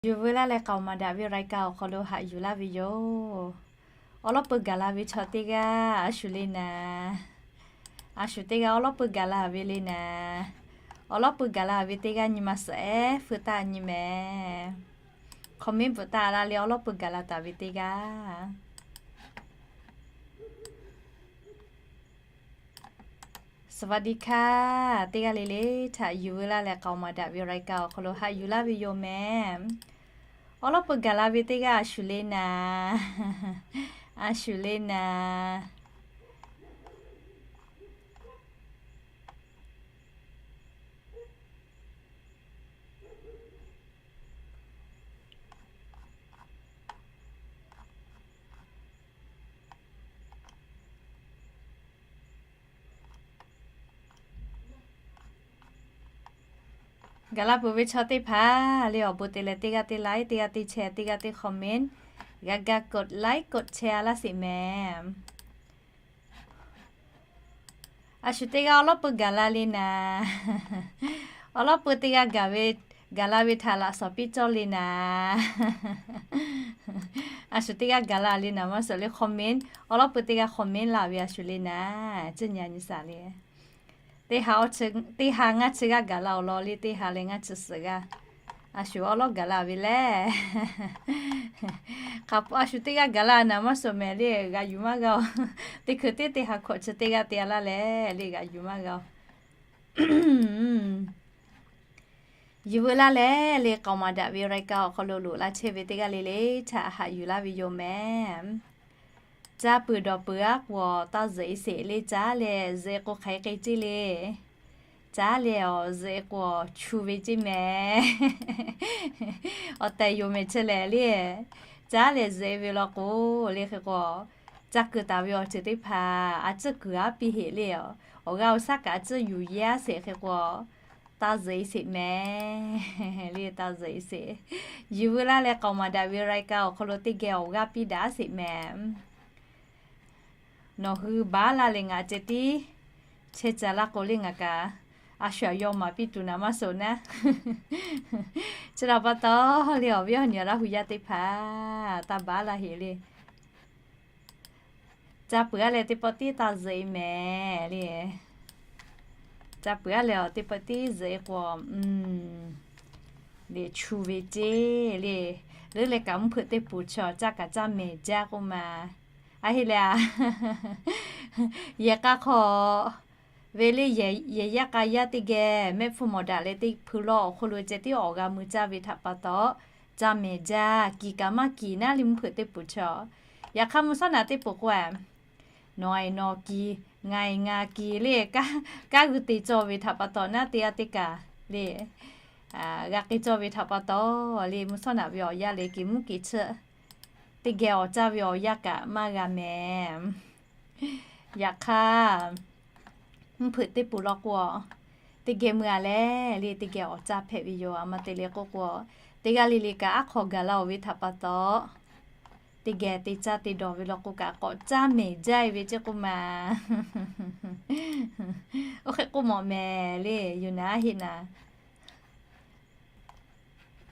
Yuˬ veu laˇ leh k'aoˍ maˍ daꞈ ve รายการ awˬ hk'aw lo haꞈ yuˬ laˇ ve yoˬ. Awˉ lawˉ peu gaˬ la ve chaw teˇ g'aˇ a shu le naˍ. A shu teˇ g'aˇ awˉ lawˉ peu gaˬ la ve le naˍ. Awˉ lawˉ peu gaˬ la ve teˇ g'aˇ nyi ma suhˍ ehˉ feu taˇ nyi mehˍ. Comment bvuhꞈ taˇ laˇ le awˉ lawˉ peu gaˬ la taˍ ve teˇ g'aˇ. สวัสดีค่ะ teˇ g'aˇ le le htaꞈ yuˬ veu laˇ leh k'aoˍ maˍ daꞈ ve รายการ awˬ hk'aw lo haꞈ yuˬ laˇ ve yoˬ mehˍ. Awˉ lawˉ peu gaˬ la ve teˇ g'aˇ a shu le naˍ. A shu le naˍ. Gaˬ la peuˬ ve chaw teˇ hpaˍ le awˬ bon te leh teˇ g'aˇ teˇ like, teˇ g'aˇ teˇ share, teˇ g'aˇ teˇ comment, g'a ga กด like กด share laˇ sheˍ mehˍ. A shu teˇ g'aˇ awˉ lawˉ peu gaˬ la le naˍ. Awˉ lawˉ peu teˇ g'aˇ gaˬ ve, gaˬ la ve htaꞈ laꞈ shawˍ piˇ cawˇ le naˍ. A shu teˇ g'aˇ gaˬ la le naˍ maˇ suhˍ le comment, awˉ lawˉ peu teˇ g'aˇ comment laˇ ve a shu le naˍ. Ciˇ nyi a nyi shaˍ le. Teˇ ha ngaˇ chi g'aˇ gaˬ la awˬ lawn le, teˇ ha leh ngaˇ chi suhˍ g'aˇ. A shu awˉ lawˉ gaˬ la ve lehˬ, hk'aˬ a shu teˇ g'aˇ gaˬ la naˍ maˇ suhˍ mehˍ le g'a yuˬ maˇ g'a oˬ. Teˇ hkui teˇ teˇ ha hkawꞈ chi teˇ g'aˇ te a laˇ leh le g'a yuˬ maˇ g'a oˬ. Yuˬ veu laˇ leh le k'aoˍ maˍ daꞈ ve รายการ awˬ hk'aw lo loꞈ la chehˇ ve teˇ g'aˇ le le htaꞈ haꞈ yuˬ laˇ ve yoˬ mehˍ. Caˇ peuˬ dawˬ peuˬ aˉ k'o taˇ zuhꞈ e sheˍ le, caˉ leh zuhꞈ e k'o hk'aˬ hk'e ceˇ le. Caˉ leh awˬ zuhꞈ e k'o chu ve ceˇ mehˍ. Awˬ tehˬ yoˬ mehˍ chehˇ lehˍ le. Caˉ leh zuhꞈ e ve law k'o le hk'e k'o, caˇ keu taˍ ve awˬ ceuˬ teˇ hpaˍ a ciˉ kuiˬ aˉ piˇ heˍ le. Awˬ g'aˇ awˬ shaˉ kaꞈ a ciˉ yuˬ yehˇ sheˍ hk'e k'o, taˇ zuhꞈ e sheˍ mehˍ le, taˇ zuhꞈ e sheˍ. Yuˬ veu laˇ leh k'aoˍ maˍ daꞈ ve รายการ awˬ hk'aw lo teˇ geh awˬ g'aˇ piˇ daꞈ sheˍ mehˍ. Nawˬ hui baˉ laˇ leh ngaˬ ceh tiˉ chehˇ ca laˇ k'o le ngaˬ kaꞈ a shu aꞈ yaw maˍ piˇ tuˬ naˍ maˇ suhˍ naˉ. Chi htaꞈ pa taw le awˬ viˉ awˬ nyi Laˇ hu yaˇ teˇ hpaˍ taˇ baˉ laˇ heˍ le. Caˇ peuˬ aˉ leh teˇ pawˆ tiˉ taˇ zuhꞈ e mehˍ le. Caˇ peuˬ aˉ leh awˬ teˇ pawˆ tiˉ zuhꞈ e k'o, le chu ve ceˇ le. Leuˉ leh kaꞈ mvuhˇ hpeuꞈ teˇ puˍ chaw caˇ kaꞈ caˇ mehˍ jaˇ k'oˆ ma. A heˆ leh a, yehˬ k'a hk'aw ve le yehˬ yaˇ k'a yaˇ teˇ geh mehˆ hpfuhˇ mawˬ daꞈ leh teˇ hpui lawˇ awˬ hk'oˆ lo ceh tiˉ awˬ g'a mui caˇ ve htaꞈ pa taw, caˇ mehˍ jaˇ, kiˬ kaꞈ maˇ kiˬ naˉ le mvuhˇ hpeuꞈ teˇ puˍ chaw. Yaꞈ hk'aˇ mvuhˇ shawˉ naꞈ teˇ puˍ k'o a, nawˬ a nawˬ kiˬ, ngaˬ ngaˬ kiˬ le, kanˉ g'uˇ te cawˇ ve htaꞈ pa taw naˉ teˇ g'aˇ teˇ kaˬ le, g'a k'ai cawˇ ve htaꞈ pa taw le mvuhˇ shawˉ naꞈ ve awˬ yanˇ le keˍ mvuhˇ keˍ chiˆ teˇ geh awˬ caˇ ve awˬ yanˇ kaꞈ maˇ g'a mehˍ. Yaꞈ hk'aˇ, mvuhˇ hpeuꞈ teˇ puˍ lawˇ k'o, teˇ geh mui a leh le teˇ geh awˬ caˇ hpehꞈ ve yoˬ. A ma te le k'oˆ k'o, teˇ g'aˇ le le kaꞈ aˉ hk'aw gaˬ la oˬ ve htaꞈ pa taw, teˇ geh te caˇ te dawˬ ve lawˇ k'o kaꞈ k'awꞈ caˇ mehˍ jaˇ e ve ceˇ k'oˆ ma. Oˇ hk'e k'oˆ mawˬ mehˍ le, yuˬ naˍ aˉ heˆ naˍ.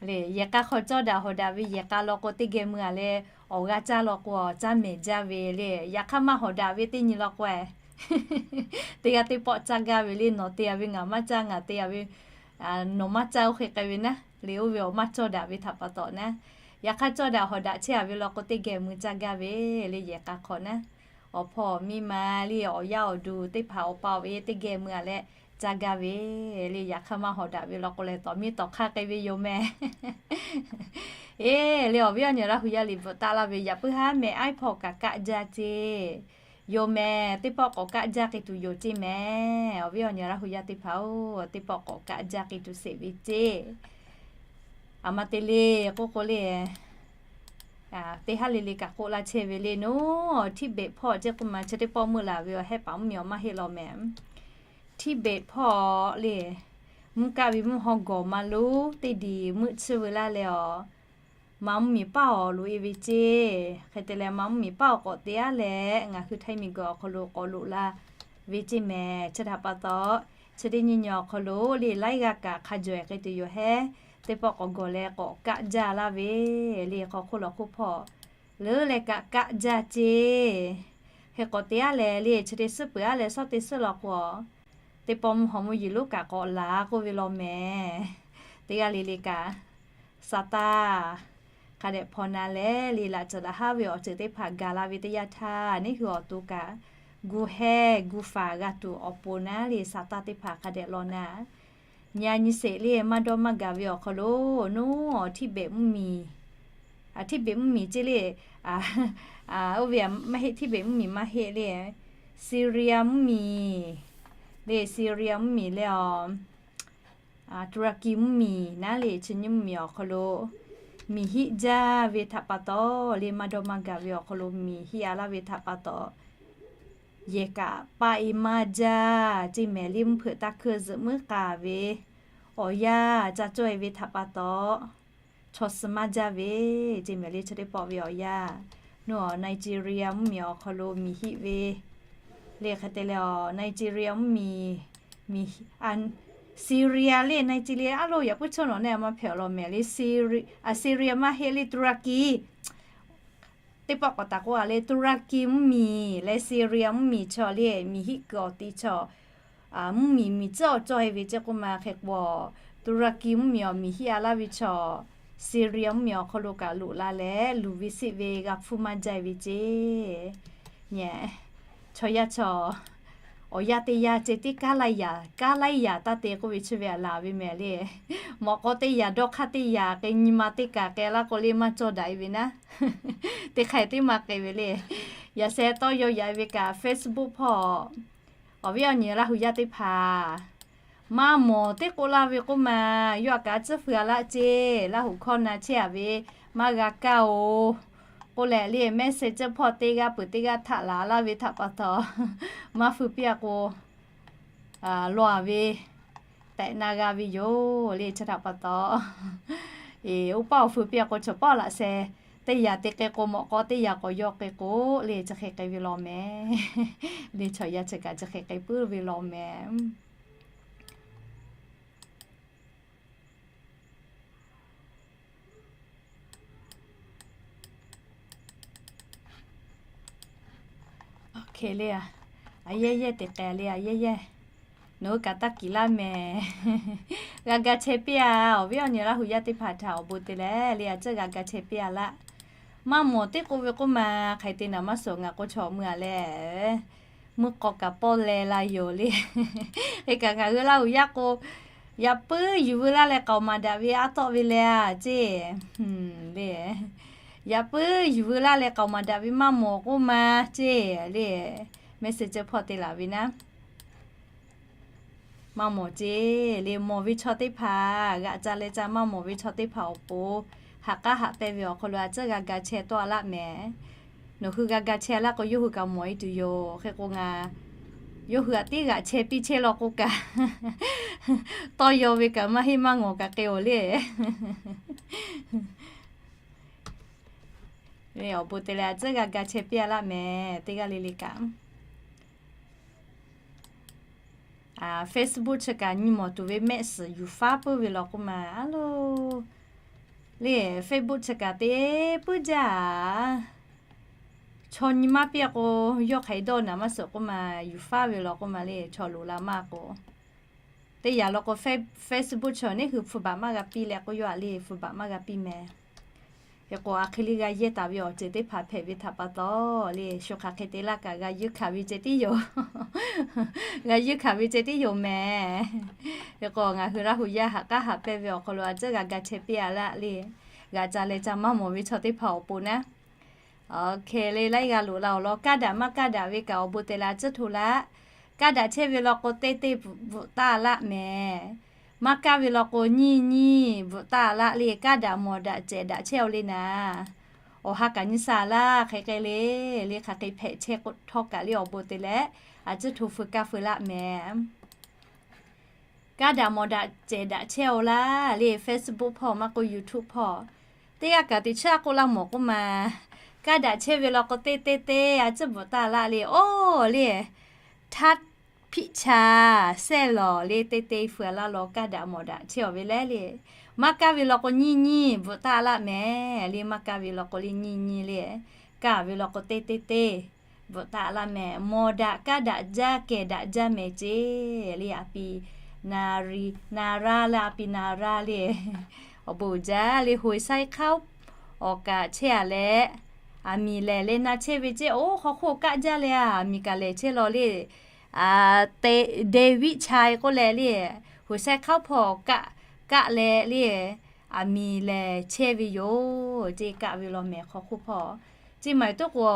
Le yehˬ k'a hk'aw cawˇ daꞈ hawˍ daꞈ ve yehˬ k'a lawˇ k'o teˇ geh mui a leh awˬ g'a caˇ lawˇ k'o caˇ mehˍ jaˇ ve le. Yaꞈ hk'aˇ maˇ hawˍ daꞈ ve teˇ nyi lawˇ k'o, teˇ g'aˇ teˇ pawˆ caˇ gaˇ ve le. Nawˬ te a ve ngaˬ maˇ caˇ, ngaˬ te a ve nawˬ maˇ caˇ, oˇ hk'e k'ai ve naˉ le. Oˇ ve awˬ maˇ cawˇ daꞈ ve htaꞈ pa taw naˉ. Yaꞈ hk'aˇ cawˇ daꞈ hawˍ daꞈ chehˇ a ve lawˇ k'o teˇ geh mui caˇ gaˇ ve le yehˬ k'a hk'aw naˉ. Awˬ hpawˇ awˬ miˇ ma le awˬ yaˇ awˬ duˬ teˇ hpaˍ awˬ pa awˬ e teˇ geh mui a leh caˇ gaˇ ve le. Yaꞈ hk'aˇ maˇ hawˍ daꞈ ve lawˇ k'o lehˬ tawˍ miˇ tawˍ hk'aˇ k'ai ve yoˬ mehˍ. Eˬ le awˬ viˉ awˬ nyi Laˇ hu yaˇ liꞈ bvuhꞈ taˍ laˇ ve yaꞈ puiˉ haˉ mehˍ iˉ hpawˇ kaꞈ kaˆ jaˇ ceˇ. Yoˬ mehˍ, teˇ pawˆ k'awꞈ kaˆ jaˇ k'ai tuˬ yoˬ ceˇ mehˍ. Awˬ viˉ awˬ nyi Laˇ hu yaˇ teˇ hpaˍ oˬ, teˇ pawˆ k'awꞈ kaˆ jaˇ k'ai tuˬ sheˍ ve ceˇ. A ma te le k'oˆ k'o le, teˇ haˉ le le kaꞈ k'oˆ laˇ chehˇ ve le naˉ. Tibet hpawˇ ceˇ k'oˆ ma chi teˇ pawˆ meuˇ laˬ ve awˬ hehˉ paˍ mvuhˇ miˬ awˬ maˇ heˆ law mehˍ. Tibet hpawˇ le, mvuhˇ kaˆ ve mvuhˇ haw gawˬ ma lonˉ teˇ diˬ meuˆ tsuhˇ veu laˇ leh awˬ, ma mvuhˇ miˬ paˇ awˬ loꞈ e ve ceˇ. Hk'e te leh ma mvuhˇ miˬ paˇ awˬ k'awꞈ te aˉ leh ngaˬ hui Htaiˇ miˬ guiˬ awˬ hk'aw lo k'awꞈ loꞈ la ve ceˇ mehˍ. Chi htaꞈ pa taw, chi teˇ nyi nyi awˬ hk'aw lo le laiˉ g'aˇ kaꞈ hk'a jawˬ e k'ai tuˬ yoˬ hehˉ. teˇ pawˆ k'awꞈ gawˬ leh k'awꞈ kaˆ jaˇ laˇ ve le. Hk'aw hk'oˆ law hk'oˆ hpawˇ leuˉ leh kaˆ kaˆ jaˇ ceˇ. Hk'e k'awꞈ te aˉ leh le, chi te suhˉ peuˬ aˉ leh shawˉ te suhˉ law k'o, teˇ pawˆ mvuhˇ hawˬ mvuhˇ yeˬ lonˉ kaꞈ k'awꞈ laˬ k'oˆ ve law mehˍ. Teˇ g'aˇ le le kaꞈ, Saˍtanˍ hk'a dehꞈ hpaw na leh le, laꞈ cawˬ laꞈ haˉ ve awˬ ceuˬ teˇ hpaˍ gaˬ la ve teˇ yanˇ htaˇ, neˇ hui awˬ to kaꞈ gu heh gu faˍ g'a tuˬ awˬ pon naˉ le, Saˍtanˍ teˇ hpaˍ hk'a dehꞈ law na nyi a nyi sheˍ le, maˇ dawˇ maˇ gaˬ ve awˬ hk'aw lo, nuˉ awˬ htiˇ behꞈ mvuhˇ miˬ, htiˇ behꞈ mvuhˇ miˬ ceˇ le, oˇ ve maˇ heˆ, htiˇ behꞈ mvuhˇ miˬ maˇ heˆ le, Syria mvuhˇ miˬ le, Syria mvuhˇ miˬ leh a, Turkey mvuhˇ miˬ naˉ le, chi nyiˇ mvuhˇ miˬ awˬ hk'aw lo miˬ hiˆ jaˇ ve htaꞈ pa taw le, maˇ dawˇ maˇ gaˬ ve awˬ hk'aw lo miˬ hiˆ a laˇ ve htaꞈ pa taw, yehˬ kaꞈ paˆ e maˇ jaˇ ceˇ mehˍ le, mvuhˇ hpeuꞈ taˇ hkui zuhꞈ muiˉ k'aˍ ve awˬ yanˇ ca cawˇ e ve htaꞈ pa taw, chaw suh maˇ jaˇ ve ceˇ mehˍ le, chi teˇ pawˆ ve awˬ yanˇ. Nuˉ awˬ Nigeria mvuhˇ miˬ awˬ hk'aw lo miˬ hiˆ ve le, hk'e te leh a Nigeria mvuhˇ miˬ, miˬ, Syria le, Nigeria aˉ lo yaꞈ puiˉ chawˇ nawˬ neˇ maˇ hpehꞈ awˬ lawn mehˍ le, Assyria maˇ heˆ le, Turkey teˇ pawˆ k'awꞈ taˍ k'oˆ a le, Turkey mvuhˇ miˬ leh Syria mvuhˇ miˬ chaw le, miˬ hiˆ kuiˬ awˬ ti chaw mvuhˇ miˬ miˬ tcuhˉ awˬ cawˇ e ve ceˇ k'oˆ ma hk'e k'o, Turkey mvuhˇ miˬ awˬ miˬ hiˆ a laˇ ve chaw, Syria mvuhˇ miˬ awˬ hk'aw lo kaꞈ loꞈ la leh luˬ ve siˆ ve g'a hpfuhˇ maˇ jaˇ e ve ceˇ. Nyi, chaw yaˇ chaw awˬ yanˇ teˇ yanˇ ceh tiˉ kaˉ laiˉ yaꞈ, kaˉ laiˉ yaꞈ taˇ te k'oˆ ve chi ve a laˬ ve mehˍ le. Mawꞈ k'aw teˇ yaꞈ, dawˇ hk'aˇ teˇ yaꞈ, k'e nyi ma teˇ kaꞈ k'ai laˇ k'o le maˇ cawˇ daꞈ e ve naˉ, teˇ hk'aˇ teˇ maˇ k'ai ve le. Yaꞈ sheh tawˇ yaw yaꞈ e ve kaꞈ Facebook hpawˇ, awˬ viˉ awˬ nyi Laˇ hu yaˇ teˇ hpaˍ maˇ mawˬ teˇ k'oˆ laˇ ve k'oˆ ma, yawˇ a kaꞈ tcuhˉ feu a laˇ ceˇ, Laˇ hu hkawˇ na chehˇ a ve maˇ g'a kaˇ oˬ k'oˆ leh le, message hpawˇ teˇ g'aˇ peuˬ teˇ g'aˇ htaꞈ laˬ laˇ ve htaꞈ pa taw, maˇ feu piˇ a k'o, law a ve tehꞈ na g'a ve yoˬ le. Chi htaꞈ pa taw, oˇ paˆ awˬ feu piˇ a k'o, chaw pawˆ laꞈ sheh teˇ yaꞈ te k'ai k'o, mawꞈ k'aw teˇ yaꞈ k'awꞈ yaw k'ai k'o le, chi hk'e k'ai ve law mehˍ le. Chaw yaˇ chi kaꞈ chi hk'e k'ai puiˉ ve law mehˍ. Hk'e le, a yehˇ yehˇ te k'ai le, a yehˇ yehˇ. Nawˬ hui kaꞈ taˇ kiˬ laˇ mehˍ. G'a ga chehˇ piˇ a, awˬ viˉ awˬ nyi Laˇ hu yaˇ teˇ hpaˍ htaꞈ awˬ bon te leh le, a tcuhˉ g'a ga chehˇ piˇ a laˇ. Maˇ mawˬ teˇ k'oˆ ve k'oˆ ma, hk'aˬ hk'e te naˍ maˇ suhˍ, ngaˬ k'o chaw mui a leh, mvuhˇ k'aw kaꞈ pawˆ leh la yoˬ le. Hk'e kaꞈ ngaˬ hui Laˇ hu yaˇ k'o, yaꞈ puiˉ yuˬ veu laˇ leh k'aoˍ maˍ daꞈ ve aˉ tawˆ ve leh a ceˇ le. Yaꞈ puiˉ yuˬ veu laˇ leh k'aoˍ maˍ daꞈ ve maˇ mawˬ k'oˆ ma ceˇ le. Message hpawˇ te laˬ ve naˉ, maˇ mawˬ ceˇ le. Mawˬ ve chaw teˇ hpaˍ g'aꞈ ca leh ca, maˇ mawˬ ve chaw teˇ hpaˍ awˬ pon haꞈ k'aˉ haꞈ pehnˇ ve awˬ hk'aw lo a tcuhˉ g'a ga chehˇ tawˆ a laˇ mehˍ. Nawˬ hui g'a ga chehˇ laˇ k'o, yawˇ hui kaꞈ mawˬ e tuˬ yoˬ. Hk'e k'o ngaˬ yawˇ hui aꞈ tiˉ g'aꞈ chehˇ piˇ chehˇ law k'o kaꞈ, tawˇ yaw ve kaꞈ maˇ heˆ maˇ ngawˬ kaꞈ k'ai oˬ le. Awˬ bon te leh a tcuhˉ g'a ga chehˇ piˇ a laˇ mehˍ, teˇ g'aˇ le le kaꞈ. Facebook chi kaꞈ nyi mawˬ tuˬ ve mehˆ suhˍ yuˬ faˉ puiˉ ve law k'oˆ ma, a lo le, Facebook chi kaꞈ te puiˉ jaˇ. Chaw nyi maˇ piˇ a k'o, yawˇ hk'aˬ hk'e dawˇ naˍ maˇ suhˍ k'oˆ ma, yuˬ faˉ ve law k'oˆ ma le, chaw loꞈ la maˇ k'o. Teˇ yanˇ law k'o, Facebook chi neˇ hui hpfuh baˬ maˇ g'a piˇ leh k'oˆ, yawˇ a le hpfuh baˬ maˇ g'a piˇ mehˍ. Hk'e k'o, a hk'e le g'a yehˇ taˍ ve awˬ ceuˬ teˇ hpaˍ hpehꞈ ve htaꞈ pa taw le, shu hk'aˬ hk'e te laˇ kaꞈ g'a yuˇ hkanˍ ve ceh tiˉ yoˬ. G'a yuˇ hkanˍ ve ceh tiˉ yoˬ mehˍ. Hk'e k'o, ngaˬ hui Laˇ hu yaˇ haꞈ k'aˉ haꞈ pehnˇ ve awˬ hk'aw lo a tcuhˉ g'a ga chehˇ piˇ a laˇ le. G'aꞈ ca leh ca maˇ mawˬ ve chaw teˇ hpaˍ awˬ pon naˉ, awˬ hk'e le laiˉ g'a loꞈ la awˬ lawn, kaˇ daꞈ maˇ kaˇ daꞈ ve kaꞈ awˬ bon te leh a tcuhˉ hto laˇ. Kaˇ daꞈ chehˇ ve law k'o, teˇ teˇ bvuhꞈ taˇ laˇ mehˍ. Maˇ kaˇ ve law k'o, nyiˇ nyiˇ bvuhꞈ taˇ laˇ le. Kaˇ daꞈ mawˬ daꞈ cehˬ daꞈ chehˇ oˬ le naˍ, awˬ ha kaꞈ nyiˇ sha laˇ. Hk'e k'ai le, le hk'aˬ hk'e hpehꞈ chehˇ htawˇ kaꞈ le awˬ bon te leh, a tcuhˉ hto feu kaˇ feu laˇ mehˍ. Kaˇ daꞈ mawˬ daꞈ cehˬ daꞈ chehˇ oˬ laˇ le, Facebook hpawˇ maˇ k'oˆ YouTube hpawˇ. Teˇ g'aˇ kaꞈ teꞈ chiˉ a k'oˆ laˇ mawˬ k'oˆ ma, kaˇ daꞈ chehˇ ve law k'o, teˇ teˇ teˇ a tcuhˉ bvuhꞈ taˇ laˇ le. Oˇ le, htaˇ hpiˆ cha sehˇ lawˬ le, teˇ teˇ feu a laˇ law kaˇ daꞈ mawˬ daꞈ chehˇ oˬ ve leh le. Maˇ kaˇ ve law k'o nyiˇ nyiˇ bvuhꞈ taˆ laˇ mehˍ le. Maˇ kaˇ ve law k'o le nyiˇ nyiˇ le. Kaˇ ve law k'o teˇ teˇ teˇ bvuhꞈ taˆ laˇ mehˍ. Mawˬ daꞈ kaˇ daꞈ jaˇ kehˬ daꞈ jaˇ mehˍ ceˇ le. A pi na ri na ra le, a pi na ra le. Awˬ bon uiˍ jaˇ le. Hoꞈ saiˉ hk'aoˉ awˬ kaꞈ chehˇ a leh, aˬ miˍ lehˬ le na chehˇ ve ceˇ. Oˇ hk'aw hk'oˆ kaˆ jaˇ leh, aˬ miˍ kaꞈ lehˬ chehˇ law le. Te David Chai k'oˆ leh le, hoꞈ saiˉ hk'aoˉ hpawˇ kaˆ, kaˆ leh le, aˬ miˍ lehˬ chehˇ ve yoˬ ceˇ. Kaˆ ve law mehˍ hk'aw hk'oˆ hpawˇ. Ceˇ maˬ toˆ k'o,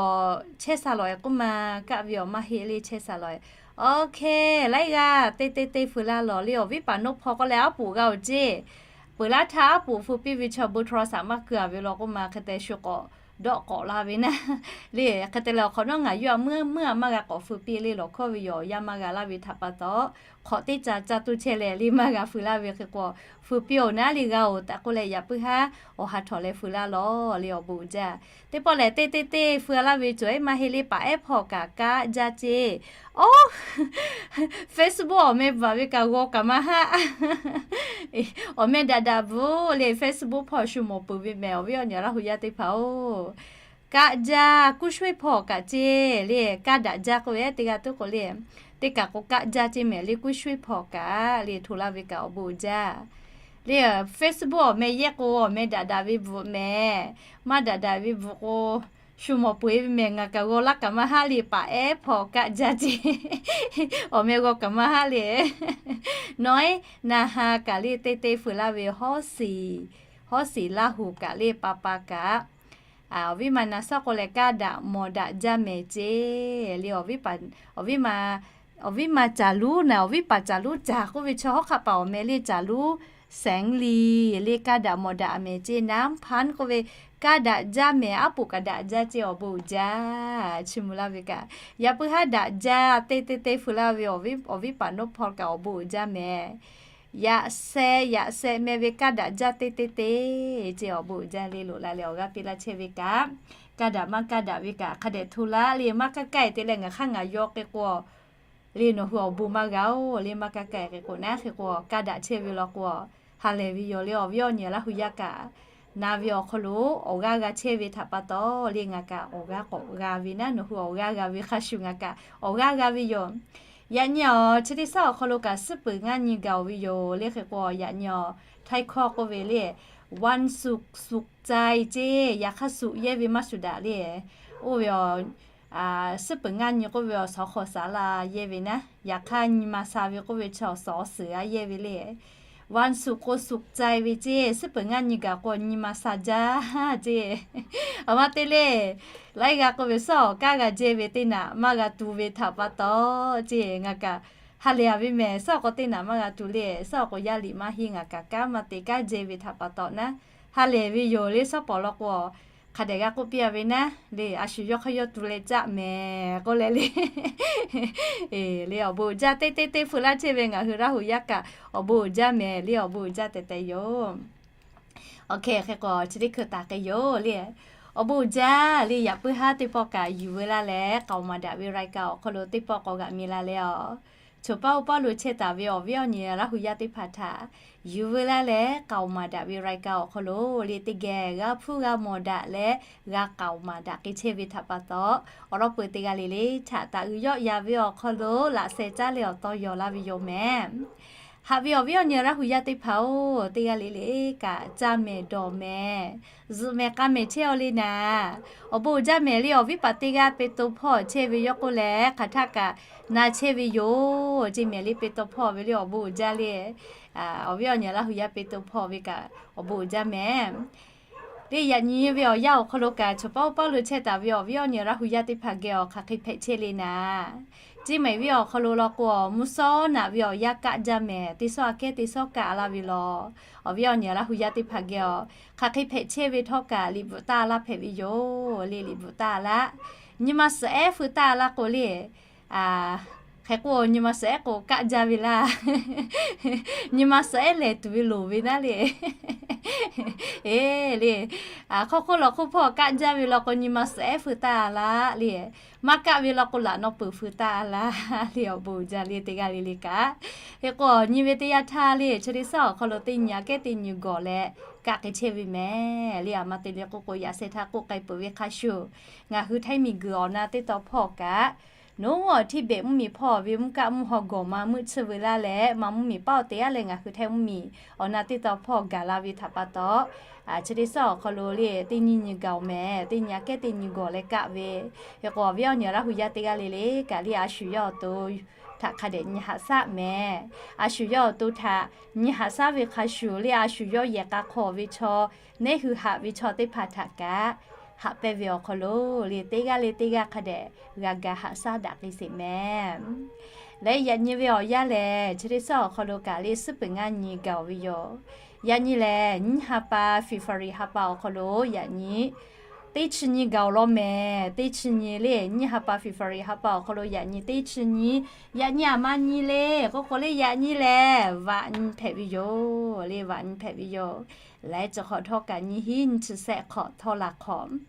chehˇ sha lawˬ e k'oˆ ma, kaˆ ve awˬ maˇ heˆ le chehˇ sha lawˬ e. Oˇ hk'e, laiˉ g'aˇ teˇ teˇ teˇ feu laˇ lawˬ le. Awˬ viˉ paˍ Noˉ hpawˇ k'oˆ leh aˉ poꞈ g'a oˬ ceˇ. Peuˬ laˇ htaˇ aˉ poꞈ feu piˇ ve chaw bon htaw shaˍ maˇ keu a ve law k'oˆ ma, hk'e te shu k'awꞈ dawˆ k'awꞈ la ve naˉ le. Hk'e te leh awˬ hk'awꞈ nawˉ ngaˬ yawˇ a meuˇ meuˇ a maˇ g'a k'awꞈ feu piˇ le. Lawˬ hkawˇ ve yoˬ, yaˇ maˇ g'a laˇ ve htaꞈ pa taw, hk'awꞈ teˇ ca ca tuˬ chehˇ leh le maˇ g'a feu laˇ ve hk'e k'o, feu piˇ oˬ naˉ le g'a oˬ tehꞈ k'oˆ leh, yaꞈ puiˉ haˉ awˬ ha htawꞈ leh feu laˇ lawˬ le. Awˬ bon uiˍ jaˇ. Teˇ pawˆ lehˬ teˇ teˇ teˇ feu laˇ ve cawˬ e maˇ heˆ le, paˍ ehˉ hpawˇ kaꞈ kaˆ jaˇ ceˇ. Oˇ Facebook awˬ meh bvuhꞈ ve kaꞈ g'aw kaꞈ maˇ haˆ. Awˬ meh daꞈ daꞈ bvuhꞈ le. Facebook hpawˇ shu mawˬ peuˬ ve mehˍ, awˬ viˉ awˬ nyi Laˇ hu yaˇ teˇ hpaˍ-oˬ. Kaˆ jaˇ, kuˇ shuˍ hpawˇ kaꞈ ceˇ le. Kaˆ daꞈ jaˇ k'oˆ ve teˇ g'aˇ tuˉ k'o le, teˇ kaꞈ k'o kaˆ jaˇ ceˇ mehˍ le. Kuˇ shuˍ hpawˇ kaꞈ le hto laˇ ve kaꞈ awˬ bon uiˍ jaˇ le. Facebook awˬ meh yehˇ k'o awˬ meh daꞈ daꞈ ve bvuhꞈ mehˍ. Maˇ daꞈ daꞈ ve bvuhꞈ k'o, shu mawˬ peuˬ e ve mehˍ. Ngaˬ kaꞈ g'aw laˇ kaꞈ maˇ haˆ le, paˍ ehˉ hpawˇ kaˆ jaˇ ceˇ. Awˬ meh g'aw kaꞈ maˇ haˆ le. Nawˬ e, na ha kaꞈ le teˇ teˇ feu laˇ ve hawˉ shiˍ, hawˉ shiˍ Laˇ hu kaꞈ le pa pa kaꞈ, awˬ viˉ ma na sawˉ k'o leh kaˆ daꞈ mawˬ daꞈ jaˇ mehˍ ceˇ le. Awˬ viˉ ma, awˬ viˉ ma Caˬ luˉ naˍ, awˬ viˉ paˍ Caˬ luˉ, Caˬ k'oˆ ve chaw hawˉ hk'aˆ paˍ awˬ meh le, Caˬ luˉ Sehnˉ Liˍ le, kaˆ daꞈ mawˬ daꞈ mehˍ ceˇ. Naˉ hpanˉ k'oˆ ve kaˆ daꞈ jaˇ mehˍ, aˉ poꞈ kaꞈ daꞈ jaˇ ceˇ. Awˬ bon uiˍ jaˇ. Chi mvuh laˇ ve kaꞈ, yaꞈ puiˉ haˉ daꞈ jaˇ teˇ teˇ teˇ feu laˇ ve awˬ viˉ paˍ Noˉ hpawˇ kaꞈ awˬ bon uiˍ jaˇ mehˍ. Yaꞈ sheh yaꞈ sheh meh ve kaˆ daꞈ jaˇ teˇ teˇ teˇ ceˇ. Awˬ bon uiˍ jaˇ le. Loꞈ la leh awˬ g'aˇ piˇ laˇ chehˇ ve kaꞈ, kaˆ daꞈ maˇ kaˆ daꞈ ve kaꞈ hk'a dehꞈ hto laˇ le. Maˇ kaˇ kaˇ e te leh ngaˬ hk'aˇ ngaˬ yaw k'e k'o le, nawˬ hui awˬ bon maˇ g'a-oˬ le. Maˇ kaˇ kaˇ e k'o naˉ hk'e k'o, kaˆ daꞈ chehˇ ve law k'o, ha lehˬ ve yoˬ le. Awˬ viˉ awˬ nyi Laˇ hu yaˇ kaꞈ na ve awˬ hk'aw lo awˬ g'aˇ g'a chehˇ ve htaꞈ pa taw le, ngaˬ kaꞈ awˬ g'aˇ k'awꞈ g'a ve naˉ, nawˬ hui awˬ g'aˇ g'a ve hk'a shuˍ ngaˬ kaꞈ awˬ g'aˇ g'a ve yoˬ. Yaꞈ nyi awˬ chi teˇ shaˉ awˬ hk'aw lo kaꞈ suhˉ peuˬ ngaˇ nyi gaˬ oˬ ve yoˬ le. Hk'e k'o yaꞈ nyi awˬ htaiˇ hkawˇ k'oˆ ve le, วันศุกร์ สุขใจ ceˇ. Yaꞈ hk'aˇ suhˍ yehˇ ve maˇ shuˍ daꞈ le. Oˇ ve awˬ suhˉ peuˬ ngaˇ nyi k'oˆ ve awˬ shawˍ hk'awꞈ shaˍ la yehˇ ve naˉ, yaꞈ hk'aˇ nyi ma sha ve k'oˆ ve chaw awˬ suhˍ a yehˇ ve le. วันศุกร์ k'o สุขใจ ve ceˇ. Suhˉ peuˬ ngaˇ nyi gaˬ k'o nyi ma sha jaˇ ceˇ. Awˬ ma te le, laiˉ g'aˇ k'oˆ ve suhˉ awˬ kaˇ g'a jehˇ ve teˇ naꞈ maˇ g'a tu ve htaꞈ pa taw ceˇ, ngaˬ kaꞈ ha lehˬ a ve mehˍ. Suhˉ awˬ k'o teˇ naꞈ maˇ g'a tu le. Suhˉ awˬ k'o yaˇ liꞈ maˇ henˇ, ngaˬ kaꞈ kaˉ maˇ te kaˉ jehˇ ve htaꞈ pa taw naˉ, ha lehˬ ve yoˬ le. Suhˉ pawˍ law k'o hk'a dehꞈ g'a k'oˆ piˇ a ve naˉ le, a shu yawˇ hk'aˇ yawˇ tu leh caˆ mehˍ k'oˆ leh le. Le awˬ bon uiˍ jaˇ teˇ teˇ teˇ feu laˇ chehˇ ve ngaˬ hui Laˇ hu yaˇ kaꞈ awˬ bon uiˍ jaˇ mehˍ le. Awˬ bon uiˍ jaˇ tehꞈ tehꞈ yoˬ. Awˬ hk'e hk'e k'o chi teˇ hkui taˍ k'ai yoˬ le. Awˬ bon uiˍ jaˇ le. Yaꞈ puiˉ haˉ teˇ pawˆ kaꞈ yuˬ veu laˇ leh, k'aoˍ maˍ daꞈ ve รายการ awˬ hk'aw lo teˇ pawˆ k'awꞈ g'aꞈ mi la leh awˬ, choˬ paˇ oˇ paˇ lo chehˇ taˍ ve awˬ viˉ awˬ nyi Laˇ hu yaˇ teˇ hpaˍ htaꞈ yuˬ veu laˇ leh, k'aoˍ maˍ daꞈ ve รายการ awˬ hk'aw lo le teˇ geh g'a hpuˇ g'a mawˬ daꞈ leh, g'a k'aoˍ maˍ daꞈ k'ai chehˇ ve htaꞈ pa taw, awˬ lawn peuˬ teˇ g'aˇ le le htaꞈ taꞈ uiˍ yawˆ ya ve awˬ hk'aw lo laꞈ sheh caˉ leh awˬ taw yawˬ la ve yoˬ mehˍ. Haꞈ ve awˬ viˉ awˬ nyi Laˇ hu yaˇ teˇ hpaˍ-oˬ, teˇ g'aˇ le le kaꞈ caˇ mehˍ dawˬ mehˍ, zuhꞈ mehˍ k'a mehˍ chehˇ-aw le naˍ. Awˬ bon uiˍ jaˇ mehˍ le. Awˬ viˉ paˍ teˇ g'aˇ Peˍtruˆ hpawˇ chehˇ ve yawˇ k'oˆ leh, hk'aˬ htaˆ kaꞈ na chehˇ ve yoˬ ceˇ mehˍ le. Peˍtruˆ hpawˇ ve le awˬ bon uiˍ jaˇ le. Awˬ viˉ awˬ nyi Laˇ hu yaˇ Peˍtruˆ hpawˇ ve kaꞈ awˬ bon uiˍ jaˇ mehˍ. Teˇ yaꞈ nyi ve awˬ yanˇ awˬ hk'aw lo kaꞈ, choˬ paˇ oˇ paˇ lo chehˇ taˍ ve awˬ viˉ awˬ nyi Laˇ hu yaˇ teˇ hpaˍ geh awˬ hk'aˬ hk'e hpehꞈ chehˇ le naˍ. Chi mehˍ ve awˬ hk'aw lo law k'o, mvuhˇ shawˉ naꞈ ve awˬ yanˇ kaˆ jaˇ mehˍ. Teˇ shawˉ aꞈ kehˉ teˇ shawˉ kaˆ laˇ ve law. Awˬ viˉ awˬ nyi Laˇ hu yaˇ teˇ hpaˍ geh awˬ hk'aˬ hk'e hpehꞈ chehˇ ve htawˇ kaꞈ, liꞈ bvuhꞈ taˇ laˇ hpehꞈ ve yoˬ le. Liꞈ bvuhꞈ taˇ laˇ, nyi ma suhˍ ehˉ feu taˇ laˇ k'o le, Hk'e k'o, nyi ma suhˍ ehˉ k'o kaˆ jaˇ ve laˇ. Nyi ma suhˍ ehˉ lehˬ tuˬ ve loˍ ve naˉ le. Eˬ le, hk'aw hk'oˆ lawˬ hk'oˆ hpawˇ kaˆ jaˇ ve law k'o, nyi ma suhˍ ehˉ feu taˇ laˇ le. Maˇ kaˆ ve law k'o, laꞈ naw peuˬ feu taˇ laˇ le. Awˬ bon uiˍ jaˇ le teˇ g'aˇ le le kaꞈ. Hk'e k'o, nyi ve teˇ yanˇ htaˇ le, chi teˇ suhˉ awˬ hk'aw lo teˇ nyi aꞈ kehˉ teˇ nyi gawˬ leh kaˆ k'ai chehˇ ve mehˍ le. A ma te le k'oˆ k'o, yaꞈ sheh htaˇ k'oˆ k'ai peuˬ ve hk'a shuˍ, ngaˬ hui Htaiˇ miˬguiˬ awˬ na teˇ taw hpawˇ kaꞈ, nawˬ hui Htibet mvuhˇmiˬ hpawˇ ve mvuhˇ kaˆ mvuhˇ haw gawˬ ma meuˆ tsuhˇ veu laˇ leh, ma mvuhˇmiˬ paˆ awˬ te aˉ leh ngaˬ hui Htaiˇ mvuhˇmiˬ awˬ na teˇ taw hpawˇ gaˬ la ve htaꞈ pa taw, chi teˇ suhˉ awˬ hk'aw lo le teˇ nyi nyi gaˬ-oˬ mehˍ, teˇ nyi aꞈ kehˉ teˇ nyi gawˬ leh kaˆ ve. Hk'e k'o, awˬ viˉ awˬ nyi Laˇ hu yaˇ teˇ g'aˇ le le kaꞈ le, a shu yawˇ awˬ to htaꞈ hk'a dehꞈ nyi haꞈ shaˉ mehˍ. A shu yawˇ awˬ to htaꞈ nyi haꞈ shaˉ ve hk'a shuˍ le, a shu yawˇ yehˬ k'a hk'aw ve chaw, neˉ hui haꞈ ve chaw teˇ hpaˍ htaꞈ kaꞈ haꞈ pehnˇ ve awˬ hk'aw lo le, teˇ g'aˇ le teˇ g'aˇ hk'a dehꞈ g'a ga haꞈ shaˉ daꞈ k'ai sheˍ mehˍ. Leh yaꞈ nyi ve awˬ yanˇ lehˬ, chi teˇ suhˉ awˬ hk'aw lo kaꞈ le suhˉ peuˬ ngaˇ nyi gaˬ-oˬ ve yoˬ. Yaꞈ nyi lehˬ, nyiˇ ha pa February ha pa awˬ hk'aw lo yaꞈ nyi teˇ chi nyi gaˬ-oˬ law mehˍ. Teˇ chi nyi le, nyiˇ ha pa February ha pa awˬ hk'aw lo yaꞈ nyi teˇ chi nyi, yaꞈ nyi aˬ ma nyi le k'oˆ k'o le, yaꞈ nyi lehˬ vaꞈ nyi hpehꞈ ve yoˬ le, vaꞈ nyi hpehꞈ ve yoˬ. Leh chi hk'awꞈ htawˇ kaꞈ nyiˇ hinˉ nyiˇ chi sehˆ hk'awꞈ htawˇ la hk'awꞈ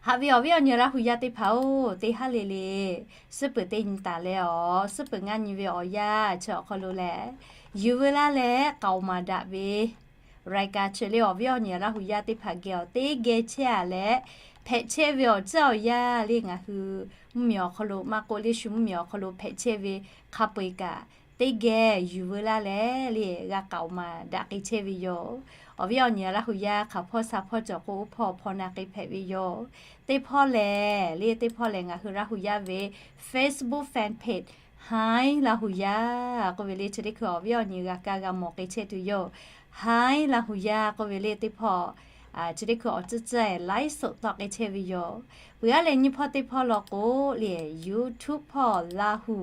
haꞈ ve awˬ viˉ awˬ nyi Laˇ hu yaˇ teˇ hpaˍ-oˬ, teˇ haˉ le le suhˉ peuˬ teˇ nyi taˍ leh awˬ suhˉ peuˬ ngaˇ nyi ve awˬ yanˇ chi awˬ hk'aw lo lehˬ, yuˬ veu laˇ leh k'aoˍ maˍ daꞈ ve รายการ chi le awˬ viˉ awˬ nyi Laˇ hu yaˇ teˇ hpaˍ geh awˬ teˇ geh chehˇ-a leh, hpehꞈ chehˇ ve awˬ ceuˬ awˬ yanˇ le ngaˬ hui mvuhˇmiˬ awˬ hk'aw lo maˇ k'oˆ le, shu mvuhˇmiˬ awˬ hk'aw lo hpehꞈ chehˇ ve hk'a peu-eˬ kaꞈ teˇ geh yuˬ veu laˇ leh le g'a k'aoˍ maˍ daꞈ k'ai chehˇ ve yoˬ. Awˬ viˉ awˬ nyi Laˇ hu yaˇ hk'aˬ hpawˇ sha hpawˇ cawˬ k'o, oˇ hpawˇ hpawˇ na k'ai hpehꞈ ve yoˬ. Teˇ hpawˇ lehˬ le, teˇ hpawˇ lehˬ ngaˬ hui Laˇ hu yaˇ ve Facebook fan page Htaiˇ Laˇ hu yaˇ k'oˆ ve le, chi teˇ hkui awˬ viˉ awˬ nyi g'a kaˇ g'a mawˬ k'ai chehˇ tuˬ yoˬ. Htaiˇ Laˇ hu yaˇ k'oˆ ve le teˇ hpawˇ, chi teˇ hkui awˬ tcuhˉ tcuhˉ-e ไลฟ์สด tawˆ k'ai chehˇ ve yoˬ. Peuˬ aˉ leh nyiˇ hpawˇ teˇ hpawˇ law k'o le, YouTube hpawˇ Laˇ hu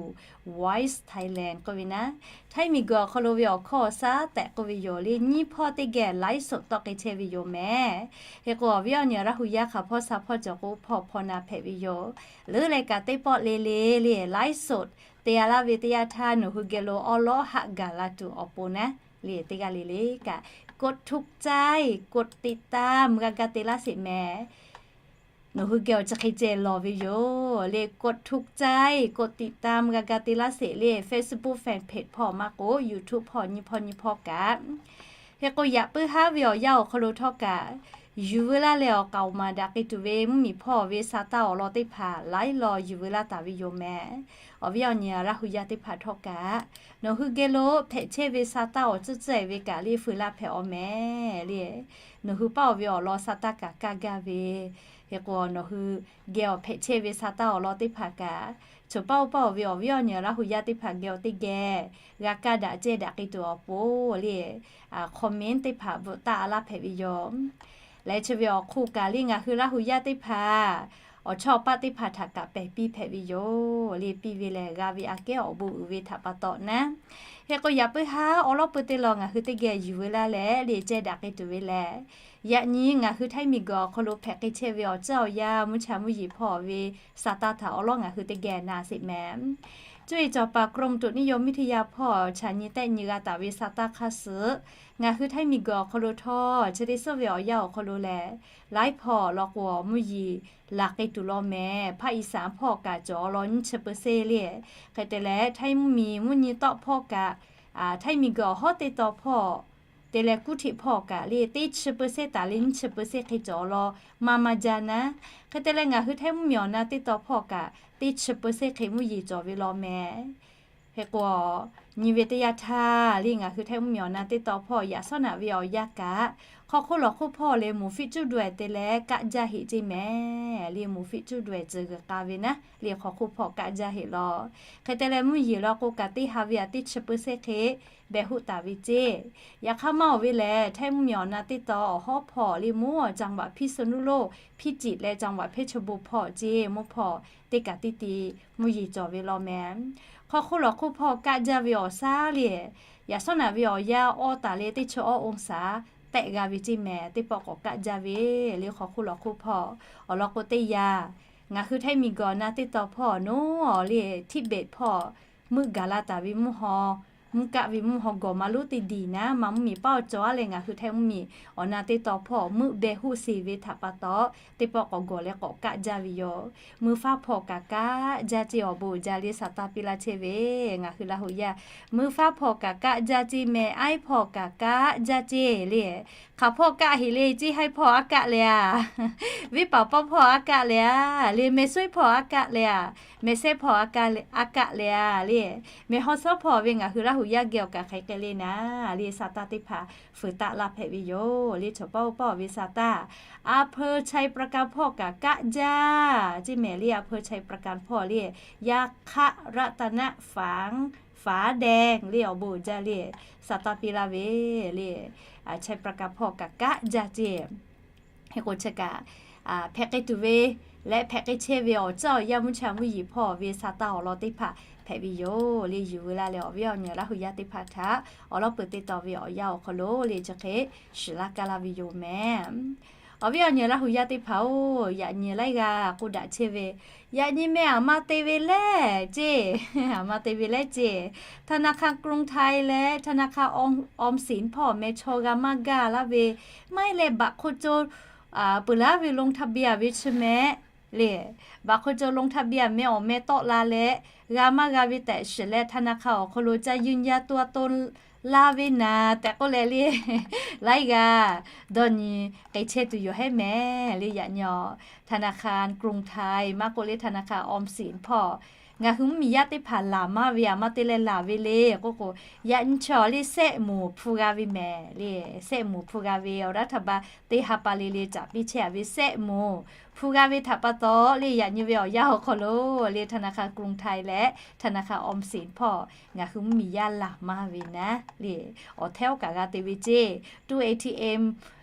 Voice Thailand k'oˆ ve naˉ, Htaiˇ miˬguiˬ awˬ hk'aw lo ve awˬ hkawˇ awˬ shaˉ tehꞈ k'oˆ ve yoˬ le, nyiˇ hpawˇ teˇ geh ไลฟ์สด tawˆ k'ai chehˇ ve yoˬ mehˍ. Hk'e k'o, awˬ viˉ awˬ nyi Laˇ hu yaˇ hk'aˬ hpawˇ sha hpawˇ cawˬ k'o, oˇ hpawˇ hpawˇ na hpehꞈ ve yoˬ. Leuˉ leh kaꞈ teˇ pawˆ le le le ไลฟ์สด te-a laˇ ve teˇ yanˇ htaˇ, nawˬ hui geh lo awˉ lawˉ haꞈ gaˬ la tuˬ awˬ pon naˉ le, teˇ g'aˇ le le kaꞈ กดถูกใจ กดติดตาม g'a ga te laˇ sheˍ mehˍ. Nawˬ hui geh awˬ chi hk'e ceh lawˬ ve yoˬ le, กดถูกใจ กดติดตาม g'a ga te laˇ sheˍ le, Facebook fan page hpawˇ maˇ k'o, YouTube hpawˇ nyiˇ hpawˇ nyiˇ hpawˇ kaꞈ. Hk'e k'o, yaꞈ puiˉ haˉ ve awˬ yanˇ awˬ hk'aw lo htawˇ kaꞈ, yuˬ veu laˇ leh awˬ k'aoˍ maˍ daꞈ k'ai tuˬ ve mvuhˇmiˬ hpawˇ ve sa taˇ awˬ lawn teˇ hpaˍ laiˉ law yuˬ veu laˇ taˍ ve yoˬ mehˍ. Awˬ viˉ awˬ nyi Laˇ hu yaˇ teˇ hpaˍ htawˇ kaꞈ, nawˬ hui geh lo hpehꞈ chehˇ ve sa taˇ awˬ tcuhˉ tcuhˉ-e ve kaꞈ le feu laˇ hpehꞈ-aw mehˍ le. Nawˬ hui paˇ-oˬ ve awˬ lawn sa taˇ kaꞈ kaˇ gaˇ ve, hk'e k'o, nawˬ hui geh awˬ hpehꞈ chehˇ ve sa taˇ awˬ lawn teˇ hpaˍ kaꞈ, choˬ paˇ-oˬ paˇ-oˬ ve awˬ viˉ awˬ nyi Laˇ hu yaˇ teˇ hpaˍ geh awˬ teˇ geh g'a kaˇ daꞈ cehˇ daꞈ k'ai tuˬ awˬ pon le, comment teˇ hpaˍ bvuhꞈ taˇ laˇ hpehꞈ ve yoˬ. Leh chi ve awˬ hk'oˆ kaꞈ le ngaˬ hui Laˇ hu yaˇ teˇ hpaˍ awˬ chawˇ paˆ teˇ hpaˍ htaꞈ kaꞈ pehˬ piˇ hpehꞈ ve yoˬ le, piˇ ve lehˬ g'a ve aꞈ kehˉ awˬ bon uiˍ ve htaꞈ pa taw naˉ. Hk'e k'o, yaꞈ puiˉ haˉ awˉ lawˉ peu teˇ law ngaˬ hui teˇ geh yuˬ veu laˇ leh le cehˇ daꞈ k'ai tuˬ ve lehˬ, yaꞈ nyi ngaˬ hui Htaiˇ miˬguiˬ awˬ hk'aw lo hpehꞈ k'ai chehˇ ve awˬ ceuˬ awˬ yanˇ mvuhˇ cha mvuhˇ yeˬ hpawˇ ve sa taˇ htaꞈ awˉ lawˉ ngaˬ hui teˇ geh na sheˍ mehˍ. Cuˇ yiˍ cawˬ paˍ กรมอุตุนิยมวิทยา hpawˇ chaꞈ nyi tehˆ nyi g'a taˍ ve sa taˇ hk'aˇ suhˍ, ngaˬ hui Htaiˇ miˬguiˬ awˬ hk'aw lo htawˇ chi teˇ suhˉ ve awˬ yanˇ awˬ hk'aw lo lehˬ, laiˉ hpawˇ law k'o mvuhˇ yeˬ laˬ k'ai tuˬ law mehˍ. ภาคอีสาน hpawˇ kaꞈ cawˬ awˬ lawn nyiˇ chi เปอร์เซ็นต์ le. Hk'e te leh, Htaiˇ mvuhˇmiˬ mvuhˇ nyi tawˆ hpawˇ kaꞈ, Htaiˇ miˬguiˬ awˬ hawˉ teˇ taw hpawˇ te leh kuˇ htiꞈ hpawˇ kaꞈ le teˇ chi เปอร์เซ็นต์ taˍ le nyiˇ chi เปอร์เซ็นต์ hk'e cawˬ awˬ lawn maˇ maˇ jaˇ naˉ. Hk'e te leh, ngaˬ hui Htaiˇ mvuhˇmiˬ awˬ na teˇ taw hpawˇ kaꞈ teˇ chi เปอร์เซ็นต์ hk'e mvuhˇ yeˬ cawˬ ve law mehˍ. Hk'e k'o, nyi ve teˇ yanˇ htaˇ le ngaˬ hui Htaiˇ mvuhˇmiˬ awˬ na teˇ taw hpawˇ yaꞈ shawˉ naꞈ ve awˬ yanˇ kaꞈ, hk'aw hk'oˆ lawˬ hk'oˆ hpawˇ leh moˍ fiˆ cuˇ daweh te leh kaˆ jaˇ heꞈ ceˇ mehˍ. Le moˍ fiˆ cuˇ daweh tcuh g'uiˬ k'a ve naˉ le hk'aw hk'oˆ hpawˇ kaˆ jaˇ heꞈ law. Hk'e te leh, mvuhˇ yeˬ law k'o kaꞈ teˇ ha ve aꞈ teˇ chi เปอร์เซ็นต์ hk'e behˬ hoˆ taˍ ve ceˇ. Yaꞈ hk'aˇ maˇ-oˬ ve lehˬ, Htaiˇ mvuhˇmiˬ awˬ na teˇ taw awˬ hawˉ hpawˇ le mvuhˇ จังหวัดพิษณุโลก พิจิตร leh จังหวัดเพชรบูรณ์ hpawˇ ceˇ mvuhˇ hpawˇ teˇ kaꞈ teˇ te mvuhˇ yeˬ cawˬ ve law mehˍ. Hk'aw hk'oˆ lawˬ hk'oˆ hpawˇ kaˆ jaˇ ve awˬ shaˉ le, yaꞈ shawˉ naꞈ ve awˬ yanˇ awˇ taˍ leh teˇ chi awˇ องศา tehˆ g'a ve ceˇ mehˍ. Teˇ pawˆ k'awꞈ kaˆ jaˇ ve le hk'aw hk'oˆ lawˬ hk'oˆ hpawˇ awˬ lawn k'o teˇ yaꞈ Ngaˬ hui Htaiˇ miˬ guiˬ awˬ na teˇ tawn hpawˇ nawˉ le, Tibet hpawˇ meuˆ gaˬ la taˍ ve mvuhˇ haw, mvuhˇ kaˆ ve mvuhˇ haw gawˬ maˇ lonˉ teˇ diˬ naˉ, maˇ mvuhˇ miˬ paˉ awˬ cawˬ a leh ngaˬ hui Htaiˇ mvuhˇ miˬ awˬ na teˇ tawn hpawˇ meuˆ beh hoˆ seˍ ve htaꞈ pa taw, teˇ pawˆ k'awꞈ gawˬ leh k'awꞈ kaˆ jaˇ ve yoˬ. Mui faˉ hpawnˬ kaꞈ kaˆ jaˇ ceˇ, awˬ bon uiˍ jaˇ le, Saˍtanˍ piˇ laˇ chehˇ ve. Ngaˬ hui Laˇ huˍ yaˇ, mui faˉ hpawnˬ kaꞈ kaˆ jaˇ ceˇ mehˍ, aiˉ hpawnˬ kaꞈ kaˆ jaˇ ceˇ le. Hk'aˬ hpawnˬ kaˆ heˍ le, ceˇ haiˉ hpawnˬ aˉ kaˆ leh a, venˇ paˍ pawˆ hpawnˬ aˉ kaˆ leh a le, mehˍ suiˉ hpawnˬ aˉ kaˆ leh a, mehˍ sehˉ hpawnˬ aˉ kaˆ leh a le, mehˍ haw suhˉ hpawnˬ ve ngaˬ hui Laˇ huˍ yaˇ geh awˬ kaꞈ hk'e k'ai le naˉ le, Saˍtanˍ teˇ hpaˍ fuiˍ taˆ laˇ hpehꞈ ve yoˬ le. Chaw pawˆ pawˆ ve Saˍtanˍ, อำเภอไชยปราการ hpawˇ kaꞈ kaˆ jaˇ ceˇ mehˍ le, อำเภอไชยปราการ hpawˇ le, ยาคะรัตนฝัง ฝาแดง le, awˬ bon uiˍ jaˇ le, Saˍtanˍ piˇ laˇ ve le, Chai Prakan hpawˇ kaꞈ kaˆ jaˇ ceˇ. Hk'e k'o chi kaꞈ hpehꞈ k'ai tuˬ ve leh hpehꞈ k'ai chehˇ ve awˬ ceuˬ awˬ yanˇ mvuhˇ cha mvuhˇ yeˬ hpawˇ ve Saˍtanˍ awˬ lawn teˇ hpaˍ hpehꞈ ve yoˬ le. Yuˬ veu laˇ leh awˬ viˉ awˬ nyi Laˇ huˍ yaˇ teˇ hpaˍ htaꞈ awˬ lawn peuˬ te taw ve awˬ yanˇ awˬ hk'aw lo le chi hk'e shiˍ laˇ kaˇ laˇ ve yoˬ mehˍ. Awˬ viˉ awˬ nyi Laˇ huˍ yaˇ teˇ hpaˍ-oˬ, yaꞈ nyi laiˉ g'aˇ k'oˆ daꞈ chehˇ ve, yaꞈ nyi meh aˬ ma te ve leh ceˇ, aˬ ma te ve leh ceˇ, ธนาคารกรุงไทย leh ธนาคารออมสิน hpawˇ meh chaw g'a maˇ gaˇ laˇ ve, maˇ heˆ leh บัตรคนจน peuˬ laˇ ve ลงทะเบียน ve chi mehˍ le, บัตรคนจน ลงทะเบียน meh awˬ meh tawˆ la leh g'a maˇ g'a ve tehꞈ shiˍ leh ธนาคาร awˬ hk'aw lo ca yuˇ nyaˇ tuˇ a to laˇ ve naˍ tehꞈ k'oˆ leh le, laiˉ g'aˇ dawˇ nyi k'ai chehˇ tuˬ yoˬ hehˉ mehˍ le. Yaꞈ nyi ธนาคารกรุงไทย maˇ k'oˆ le ธนาคารออมสิน hpawˇ ngaˬ hui mvuhˇ miˬ yaˇ teˇ hpaˍ laˬ maˇ ve aˬ ma te leh laˬ ve le k'oˆ k'o, yaꞈ nyi chaw le แซะหมู่ hpu g'a ve mehˍ le, แซะหมู่ hpu g'a ve awˬ รัฐบาล teˇ ha pa le le caꞈ piˇ chehˇ a ve แซะหมู่ hpu g'a ve htaꞈ pa taw le, yaꞈ nyi ve awˬ yanˇ awˬ hk'aw lo le ธนาคารกรุงไทย leh ธนาคารออมสิน hpawˇ ngaˬ hui mvuhˇ miˬ yaˇ laˬ maˇ ve naˉ le, awˬ htehˉ oˇ kaꞈ g'a te ve ceˇ. Tuˇ ATM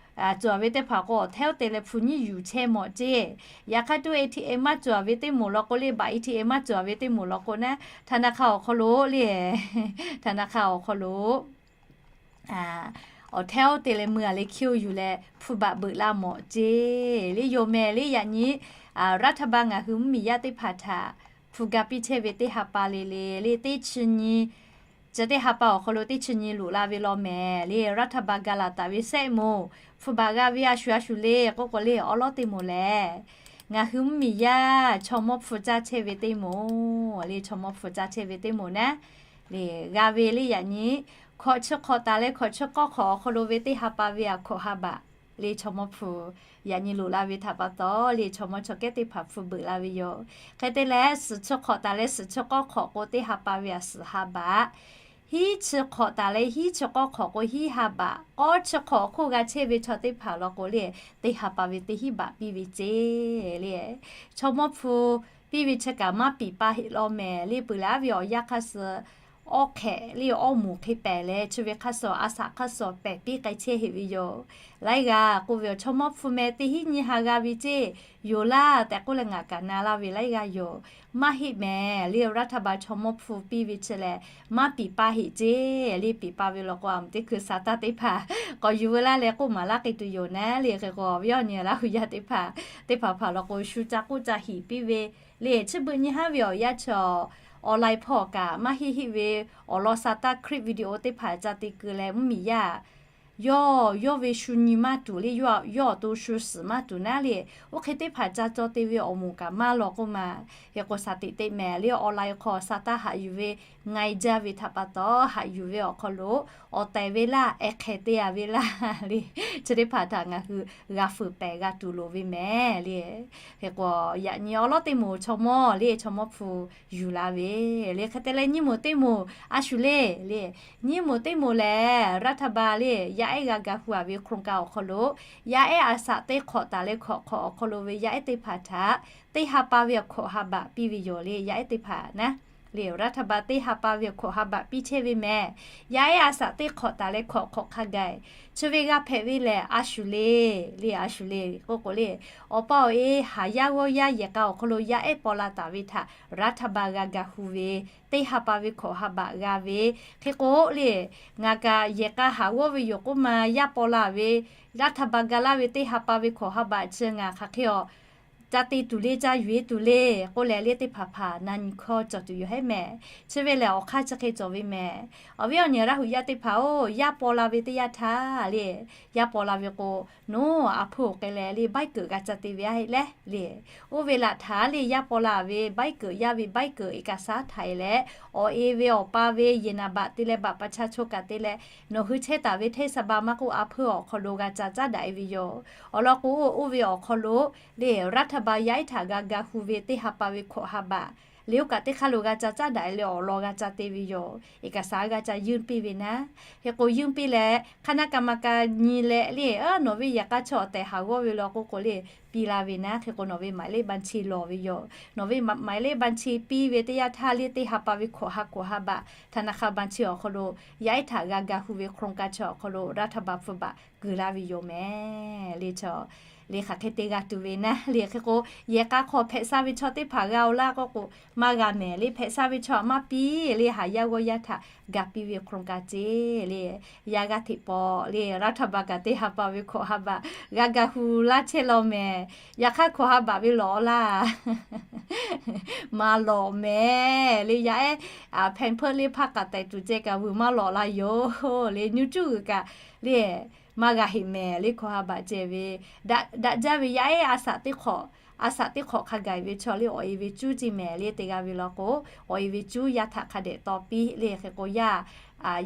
cawˬ ve teˇ hpaˍ k'o, awˬ htehˉ oˇ te leh hpu nyiˉ yuˬ chehˇ mawˬ ceˇ. Yaꞈ hk'aˇ tuˇ ATM maˇ cawˬ ve teˇ moˍ law k'o le, บัตร ATM maˇ cawˬ ve teˇ moˍ law k'o naˉ, ธนาคาร awˬ hk'aw lo le, ธนาคาร awˬ hk'aw lo awˬ htehˉ oˇ te leh mui a le hkiˇ oˇ yuˬ leh hpu baꞈ beuꞈ laˇ mawˬ ceˇ le. Yoˬ mehˍ le, yaꞈ nyi รัฐบาล ngaˬ hui mvuhˇ miˬ yaˇ teˇ hpaˍ htaꞈ hpu ga piˇ chehˇ ve teˇ ha pa le le le, teˇ chi nyi, chi teˇ ha pa awˬ hk'aw lo teˇ chi nyi loꞈ la ve law mehˍ le, รัฐบาล ga laˬ taˍ ve แซะหมู่ hpu baꞈ g'a ve a shuˍ a shuˍ le k'oˆ k'o le, awˉ lawˉ teˇ moˍ lehˬ, ngaˬ hui mvuhˇ miˬ yaˇ chaw mawˇ hpu caˇ chehˇ ve teˇ moˍ le, chaw mawˇ hpu caˇ chehˇ ve teˇ moˍ naˉ le, g'a ve le. Yaꞈ nyi hkawꞈ chi hk'awꞈ taˍ leh hkawꞈ chi k'awˇ hk'awꞈ awˬ hk'aw lo ve teˇ ha pa ve a hkawꞈ ha baꞈ le, chaw mawˇ hpu yaꞈ nyi loꞈ la ve htaꞈ pa taw le, chaw mawˇ chaw kehˉ teˇ hpaˍ hpu beuꞈ la ve yoˬ. Hk'e te leh, suhˍ chi hk'awꞈ taˍ leh suhˍ chi k'awˇ hk'awꞈ k'o teˇ ha pa ve a suhˍ ha baꞈ, hiˉ chi hk'awꞈ taˍ leh hiˉ chi k'awˇ hk'awꞈ k'o hiˉ ha baꞈ, k'awˇ chi hk'awꞈ awˬ hk'oˆ g'a chehˇ ve chaw teˇ hpaˍ law k'o le, teˇ ha pa ve teˇ hinˉ baꞈ piˇ ve ceˇ le. Chaw mawˇ hpu piˇ ve chi kaꞈ maˇ piˍ pa heˆ law mehˍ le, peuˬ leh aˉ ve awˬ yanˇ hk'aˇ suh awˇ hk'ehꞈ le awˇ moˍ hk'e pehˍ leh, chi ve hk'aˇ suh a shaꞈ hk'aˇ suh pehˍ piˇ k'ai chehˇ heˆ ve yoˬ. Laiˉ g'aˇ k'oˆ ve awˬ chaw mawˇ hpu meh teˇ hinˉ nyiˇ ha g'a ve ceˇ yoˬ laˇ tehꞈ k'oˆ leh ngaˬ kaꞈ na laˇ ve laiˉ g'aˇ yoˬ. Maˇ heˆ mehˍ le, รัฐบาล chaw mawˇ hpu piˇ ve chi lehˬ maˇ piˍ pa heˆ ceˇ le. Piˍ pa ve law k'o, a mvuhˇ teˇ hkui Saˍtanˍ teˇ hpaˍ k'awꞈ yuˬ veu laˇ leh k'oˆ maˍ laˇ k'ai tuˬ yoˬ naˉ le. Hk'e k'o, awˬ viˉ awˬ nyi Laˇ huˍ yaˇ teˇ hpaˍ, teˇ hpaˍ hpaˍ law k'o, shu ca k'oˆ ca hiˍ piˇ ve le. Chi beuꞈ nyi haˉ ve awˬ yanˇ chi awˬ, online hpawˇ kaꞈ maˇ heˆ heˆ ve awˬ lawn Saˍtanˍ คลิปวิดีโอ teˇ hpaˍ ca te keu leh mvuhˇ miˬ yaˇ yawˇ yawˇ ve shu nyi maˇ tuˬ le, yawˇ awˬ to shu suhˍ maˇ tuˬ naˉ le. Oˇ hk'e teˇ hpaˍ ca caw te ve awˬ moˍ kaꞈ maˇ law k'oˆ ma. Hk'e k'o, shaˍ tiꞈ teˇ mehˍ le, online hk'aw Saˍtanˍ haꞈ yuˬ ve nga e jaˇ ve htaꞈ pa taw, haꞈ yuˬ ve awˬ hk'aw lo awˬ tehˬ ve laˇ, ehˍ hk'ehꞈ te a ve laˇ le, chi teˇ hpaˍ htaꞈ ngaˬ hui g'a fuiˍ pehˍ g'a tuˬ loˍ ve mehˍ le. Hk'e k'o, yaꞈ nyi awˉ lawˉ teˇ moˍ chaw mawˇ le, chaw mawˇ hpu yuˬ la ve le. Hk'e te leh nyiˇ moˍ teˇ moˍ a shuˍ le le, nyiˇ moˍ teˇ moˍ lehˬ รัฐบาล le yaˇ ehˉ g'a ga hu a ve โครงการ awˬ hk'aw lo, yaˇ ehˉ a shaꞈ teˇ hk'awꞈ taˍ leh hkawꞈ hk'awꞈ awˬ hk'aw lo ve yaˇ ehˉ teˇ hpaˍ htaꞈ teˇ ha pa ve awˬ hkawꞈ ha baꞈ piˇ ve yoˬ le. Yaˇ ehˉ teˇ hpaˍ naˉ le, รัฐบาล teˇ ha pa ve awˬ hkawꞈ ha baꞈ piˇ chehˇ ve mehˍ. Yaˇ ehˉ a shaꞈ teˇ hk'awꞈ taˍ leh hkawꞈ hk'awꞈ hk'a gaˬ, chi ve g'a hpehꞈ ve lehˬ a shuˍ le le, a shuˍ le k'oˆ k'o le, awˬ pa awˬ e haˍ yaˇ g'awˇ yaˇ yehˬ k'a awˬ hk'aw lo yaˇ ehˉ paw la taˍ ve htaꞈ รัฐบาล g'a ga hu ve, teˇ ha pa ve hkawꞈ ha baꞈ g'a ve. Hk'e k'o le, ngaˬ kaꞈ yehˬ k'a haˍ g'awˇ ve yoˬ k'oˆ ma, yaˇ paw la ve, รัฐบาล ga laˇ ve teˇ ha pa ve hkawꞈ ha baꞈ chi ngaˬ hk'aˬ hk'e awˬ ca te tuˬ le, ca yuˬ e tuˬ le k'oˆ leh, le teˇ hpaˍ hpaˍ na nyi hkawˇ cawˬ tuˬ yoˬ hehˉ mehˍ. Chi ve lehˬ, awˬ hk'aˇ chi hk'e cawˬ ve mehˍ. Awˬ viˉ awˬ nyi Laˇ huˍ yaˇ teˇ hpaˍ-oˬ, yaˇ paw la ve teˇ yanˇ htaˇ le, yaˇ paw la ve k'o, nawˬ a hpuˇ awˬ k'ai leh le, baiˉ keunˍ g'a ca te ve a heˆ leh le. Oˇ ve laꞈ htaˇ le, yaˇ paw la ve baiˉ keunˍ, yaˇ ve baiˉ keunˍ เอกสาร htaꞈ e leh, awˬ e ve awˬ pa ve ယ နံပါတ် te leh บัตรประชาชน kaꞈ te leh, nawˬ hui chehˇ taˍ ve เทศบาล maˇ k'oˆ, a hpuˇ awˬ hk'aw lo g'a ca caˉ daꞈ e ve yoˬ. Awˬ lawn k'o, oˇ ve awˬ hk'aw lo le, รัฐบาล yaˇ ehˉ htaꞈ g'a ga hu ve teˇ ha pa ve hkawꞈ ha baꞈ le, oˇ kaꞈ teˇ hk'aˇ lo g'a ca caˉ daꞈ e leh awˬ lawn g'a ca te ve yoˬ. เอกสาร g'a ca ยื่น piˇ ve naˉ, hk'e k'o ยื่น piˇ leh, hk'aˇ naˉ กรรมการ nyi leh le, nawˬ ve yehˬ k'a chaw awˬ tehˬ haˍ g'awˇ ve law k'oˆ k'o le, piˇ la ve naˉ, hk'e k'o nawˬ ve หมายเลขบัญชี lawˬ ve yoˬ. Nawˬ ve หมายเลขบัญชี piˇ ve teˇ yanˇ htaˇ le, teˇ ha pa ve hkawꞈ ha hkawꞈ ha baꞈ ธนาคารบัญชี awˬ hk'aw lo yaˇ ehˉ htaꞈ g'a ga hu ve โครงการ chi awˬ hk'aw lo รัฐบาล hpu baꞈ kuˬ laˇ ve yoˬ mehˍ le. Chaw le hk'aˬ hk'e te g'a tuˬ ve naˉ le, hk'e k'o yehˬ k'a hk'aw hpehꞈ sha ve chaw teˇ hpaˍ g'a-o laˇ k'oˆ k'o, maˇ g'a mehˍ le. Hpehꞈ sha ve chaw maˇ piˇ le, haˍ yaˇ g'awˇ yaˇ htaꞈ ga piˇ ve โครงการ ceˇ le. Yaˇ g'aˇ hteꞈ paw le, รัฐบาล kaꞈ teˇ ha pa ve hkawꞈ ha baꞈ g'a ga hu laˇ chehˇ law mehˍ. Yaꞈ hk'aˇ hkawꞈ ha baꞈ ve lawˬ laˇ, maˇ lawˬ mehˍ le. Yaˇ ehˉ แพมเพิร์ส le hpaˇ k'aꞈ tehꞈ tuˬ ceh kaꞈ vuiˬ maˇ lawˬ la yoˬ le. Nyiˇ cuˉ g'uiˬ kaꞈ le, maˇ g'a heꞈ mehˍ le. Hkawꞈ ha baꞈ ceh ve daꞈ jaˇ ve yaˇ ehˉ a shaꞈ teˇ hk'awꞈ, a shaꞈ teˇ hk'awꞈ hk'a gaˬ ve chaw le, awˬ e ve cuˉ ceˇ mehˍ le. Te g'a ve law k'o, awˬ e ve cuˉ yaˇ htaꞈ hk'a dehꞈ taw piˇ le. Hk'e k'o yaˇ,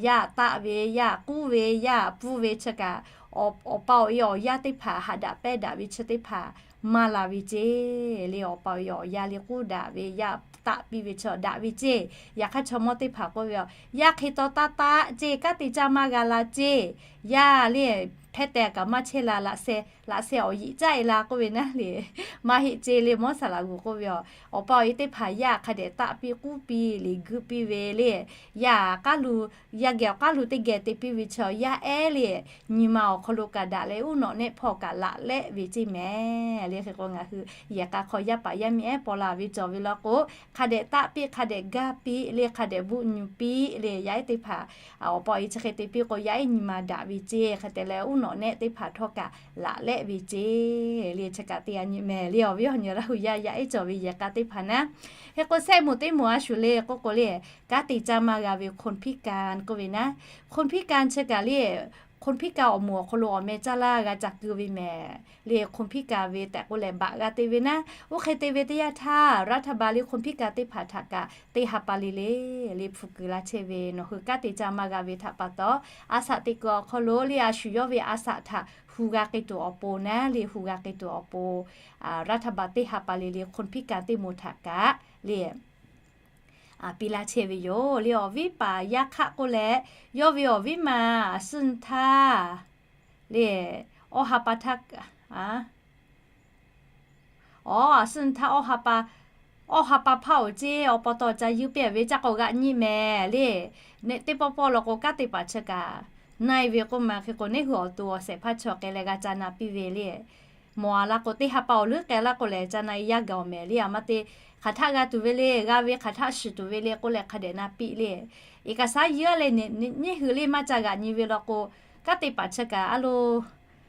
yaˇ taˆ ve, yaˇ k'uˉ ve, yaˇ pfuhˇ ve chi kaꞈ, awˬ pa awˬ e awˬ yaˇ teˇ hpaˍ haꞈ daꞈ pehˇ daꞈ ve chi teˇ hpaˍ maˇ la ve ceˇ le. Awˬ pa awˬ e awˬ yaˇ le k'uˉ daꞈ ve, yaˇ taˆ piˇ ve chi daꞈ ve ceˇ. Yaꞈ hk'aˇ chaw mawˇ teˇ hpaˍ k'oˆ ve, yaˇ hk'e taw taˇ taˆ ceˇ, kanˉ te caˇ maˇ g'a la ceˇ. Yaˇ le hpehˇ teh kaꞈ maˇ chehˇ la, laꞈ sheh, laꞈ sheh awˬ yiꞈ caˇ e la k'oˆ ve naˉ le. Maˇ heˆ ceˇ le, mawˇ saˍ laꞈ g'uˬ k'oˆ ve, awˬ pa awˬ e teˇ hpaˍ yaˇ hk'a dehꞈ taˆ piˇ k'uˉ piˇ liꞈ guiˇ piˇ ve le. Yaˇ k'aˉ lu, yaˇ geh awˬ k'aˉ lu teˇ geh te piˇ ve chi yaˇ ehˉ le, nyi ma awˬ hk'aw lo kaꞈ daꞈ leh, uˉ nawꞈ nehˆ hpawˇ kaꞈ laꞈ lehˆ ve ceˇ mehˍ le. Hk'e k'o ngaˬ hui yehˬ k'a hk'aw yaˇ paˍ yaˇ miˇ ehˉ paw la ve cawˬ ve law k'o, hk'a dehꞈ taˆ piˇ, hk'a dehꞈ gaˇ piˇ le, hk'a dehꞈ bvuhˆ nyu piˇ le. Yaˇ ehˉ teˇ hpaˍ awˬ pa awˬ e chi hk'e te piˇ k'o, yaˇ ehˉ nyi ma daꞈ ve ceˇ. Hk'e te leh uˉ nawꞈ nehˆ teˇ hpaˍ htawˇ kaꞈ laꞈ lehˆ ve ceˇ le. Chi kaꞈ te a nyi mehˍ le. Awˬ viˉ awˬ nyi Laˇ huˍ yaˇ yaˇ ehˉ cawˬ ve yehˬ k'a teˇ hpaˍ naˉ, hk'e k'o sehˆ moˍ teˇ moˍ a shuˍ le k'oˆ k'o le, kanˉ te caˇ maˇ g'a ve คนพิการ k'oˆ ve naˉ, คนพิการ chi kaꞈ le, คนพิการ awˬ moˍ awˬ hk'aw lo awˬ meh caˇ laˇ g'a ca keu ve mehˍ le. คนพิการ ve tehꞈ k'oˆ leh baꞈ g'a te ve naˉ, oˇ hk'e te ve teˇ yanˇ htaˇ รัฐบาล le คนพิการ teˇ hpaˍ htaꞈ kaꞈ teˇ ha pa le le le hpu kuiˬ la chehˇ ve, nawˬ hui kanˉ te caˇ maˇ g'a ve htaꞈ pa taw, a shaꞈ teꞈ kuiˬ awˬ hk'aw lo le a shu yawˇ ve a shaꞈ htaꞈ hu g'a k'ai tuˬ awˬ pon naˉ le, hu g'a k'ai tuˬ awˬ pon รัฐบาล teˇ ha pa le le คนพิการ teˇ moˍ htaꞈ kaꞈ le piˇ laˇ chehˇ ve yoˬ le. Awˬ viˉ paˍ yaˇ hk'aˆ k'oˆ leh, yawˇ ve awˬ viˉ ma a suhˉ htaˇ le, awˇ ha pa htaˇ, a, awˬ a suhˉ htaˇ awˇ ha pa, awˇ ha pa hpaˇ awˬ ceˇ awˬ pa taw ca yuˇ piˇ ve caˇ k'awꞈ g'aꞈ nyi mehˍ le. Teˇ pawˆ pawˆ law k'o kanˉ te paˍ chi kaꞈ na e ve k'oˆ ma, hk'e k'o neˇ hui awˬ to awˬ shehˍ hpaˇ chi awˬ k'ai leh g'a ca na piˇ ve le. Mawˬ a laˇ k'o, teˇ ha pa awˬ leuˉ k'ai laˇ k'o lehˬ, ca na e yaˇ gaˬ awˬ mehˍ le. A ma te hk'aˬ htaˆ g'a tuˬ ve le, g'a ve hk'aˬ htaˆ shiˍ tuˬ ve le k'oˆ leh hk'a dehꞈ na piˇ le. เอกสาร yeˇ a leh nyi hui le maˇ ca g'aꞈ nyi ve law k'o, kanˉ te paˍ chi kaꞈ a lo